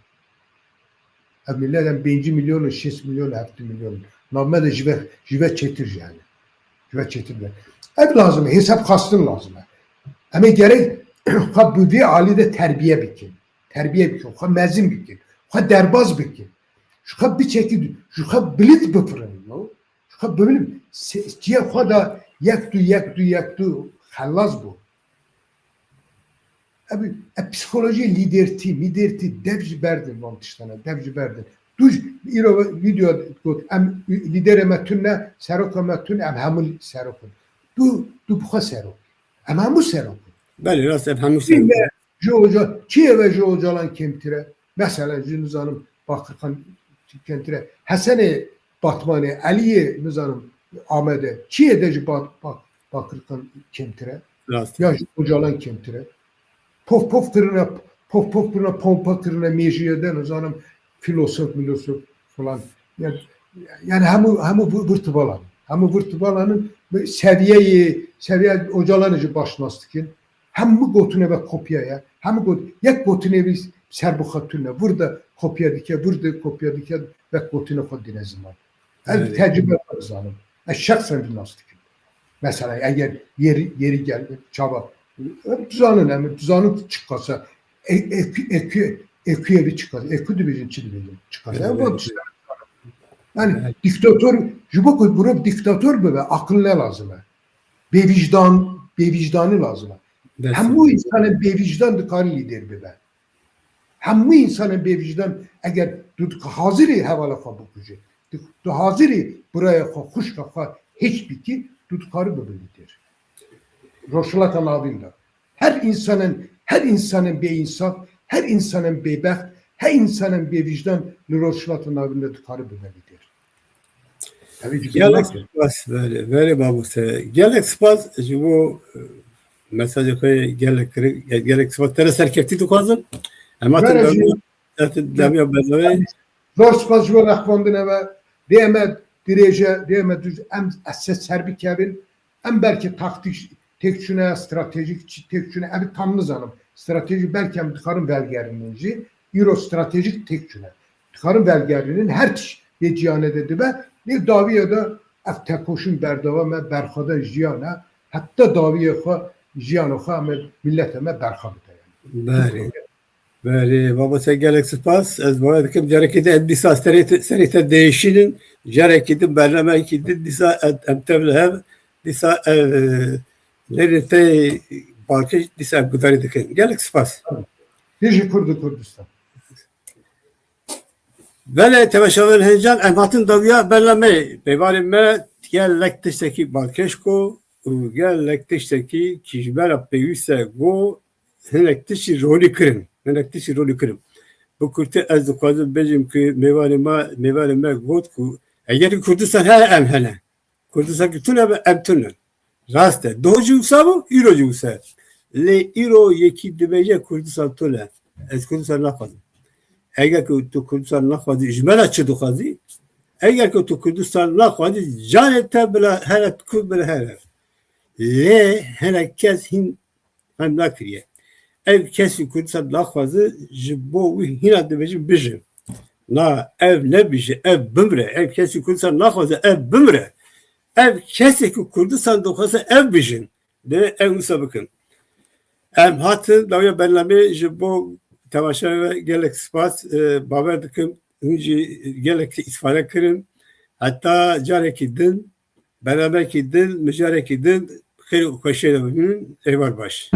Ev millet em pêncî milyon in, şêst milyon in, heftê milyon in. Nav me de ji ve, ji ve çêtir jî hene. Ji ve çêtir be. Ev lazim e, hesap xwestin lazim e. Em ê gerek xwe bi vî alî de terbiye bikin. Terbiye bikin, xwe mezin bikin, xwe derbaz bikin. Ji xwe biçekî, ji xwe bilind bifirin, no? Ji xwe bibilim, se-, ciya xwe de yek du, yek du, yek du xelas bû. Ev, ev psîkolojiyê lîdertî, lîdertî dev ji berdin van tiştene, dev ji berdin. Tu ji, îro video got, em lîderê me tune, seroka me tune, em hemû serok in. Tu, tu bi xwe serok. Em hemû serok in. Belê, rast, em hemû serok in. Ji Oca-, çi ye ve ji Ocalan kêmtir e? Mesela, ji nizanim Bakirkan kêmtir e. Hesenê Batmanê, Eliyê, nizanim, Amedê. Çi ye de ji Ba-, Ba-, Bakirkan kêmtir e? Rast. Ya ji Ocalan kêmtir e? Pof pof kirine, pof pof kirine, pompa kirine, mêjiyê de, nizanim, filosof, milosof falan. Yani, yani hemû, hemû vir-, virtuvalan. Hemû virtuvalanın seviyeyê, seviye Ocalan'ı jî baş nas dikin. Hemû gotinê ve kopya ye. Hemû got-, yek gotinê vî ser bi xwe tune. Vir de kopya dike, vir de kopya dike ve gotinê xwe dine ziman. Ez Evet. tecrübe xwe dizanim. Ez şexsen vî nas dikim. Mesela eger yeri, yeri gel, çava, em dizanin, em dizanin çiqasa, e-, ekü, ekü, eküye vî çiqasa, ekü dibêjin, çi dibêjin, çiqasa. Evet, Em evet. Yani Evet. diktator, ji bo ku mirov diktator bibe, akıl ne lazim e? Bêvîjdan, bêvîjdanî lazim e. Dest Hemû û insanên bêvîjdan dikare lîder bibe. Hemû insanên bêvîjdan, eger tu di-, hazirî hevala xwe bikujî, tu, tu hazirî birayê xwe, xwişka xwe hêç bikî, tu dikarî bibe lîder. Rojhilata Navîn de. Her insanên, her insanên bêînsaf, her insanên bêbext, her insanên bêvîjdan li Rojhilata Navîn de dikarî bibe lîder. Tabii ki Gelek bilmez. spas, belê, belê mamoste. Gelek spas ji bo, e, mesajê xwe gelek kirin, gelek spas. Te re serkeftî dixwazim. Em hatin Belê dawiya, ji- hatin dawiya bernameyê. Zor spas ji bo rexbandine ve dê me dirêje, dê me dûz, em ez ser bikevin. Em belkî taktîk têk çûne, stratejîk çi têk çûne, ev tam nizanim. Stratejî belkî em dikarin velgerînin jî. Îro stratejîk têk çûne. Dikarin velgerînin, her tişt yê cîhanê de dibe, Lê dawiyê de ev tekoşîn berdewam e, berxwedana jiyan e, heta dawiyê xwe, jiyana xwe em ê mileta me berxwe bide. Belê. Belê, mamoste gelek spas. Ez bawer dikim carekê din em dîsa serê te, serê te diêşînin. Carekê din bernameyekî din dîsa em, em tev li hev dîsa ev, e, lêrê te balkêş dîsa em gudarî dikin. Gelek spas. Hêjî Kurd û Kurdistan. Belê, temaşevanên hêja, em hatin dawiya bernameyê. Mêvanê me gelek tiştekî balkêş ko û gelek tiştekî ki ji me re pêwîst e go hinek tiştî ronî kirin. Hinek tiştî ronî kirin. Bi kurtî ez dixwazim bêjim ku mêvanê me, mêvanê me got ku eger Kurdistan heye em hene. Kurdistan ki tune be em tune. Rast e. Doh jî wisa bû, îro jî wisa ye. Lê îro yekî dibêje Kurdistan tune. Ez Kurdistan naxwazim. Eger ku tu Kurdistan naxwazî, ji me re çi dixwazî? Eger ku tu Kurdistan naxwazî, canê te bila here, tu Kurd bila here. Lê hinek kes hîn fehm nakiriye. Ev kesî Kurdistan naxwaze ji bo wî hîna dibêjin bijin. Na, ev nebijin, ev bimre. Ev kesî Kurdistan naxwaze, ev bimre. Ev kesê ku Kurdistan dixwaze, ev bijin. Divê ev wisa bikin. Em hatin dawiya bernameyê ji bo temaşeya we gelek spas, e, bawer dikim hûn jî gelek îstifade kirin. Heta carekî din, bernameyekî din, mijarekî din, xêr û xweşiyê de bimînin. Êvar baş.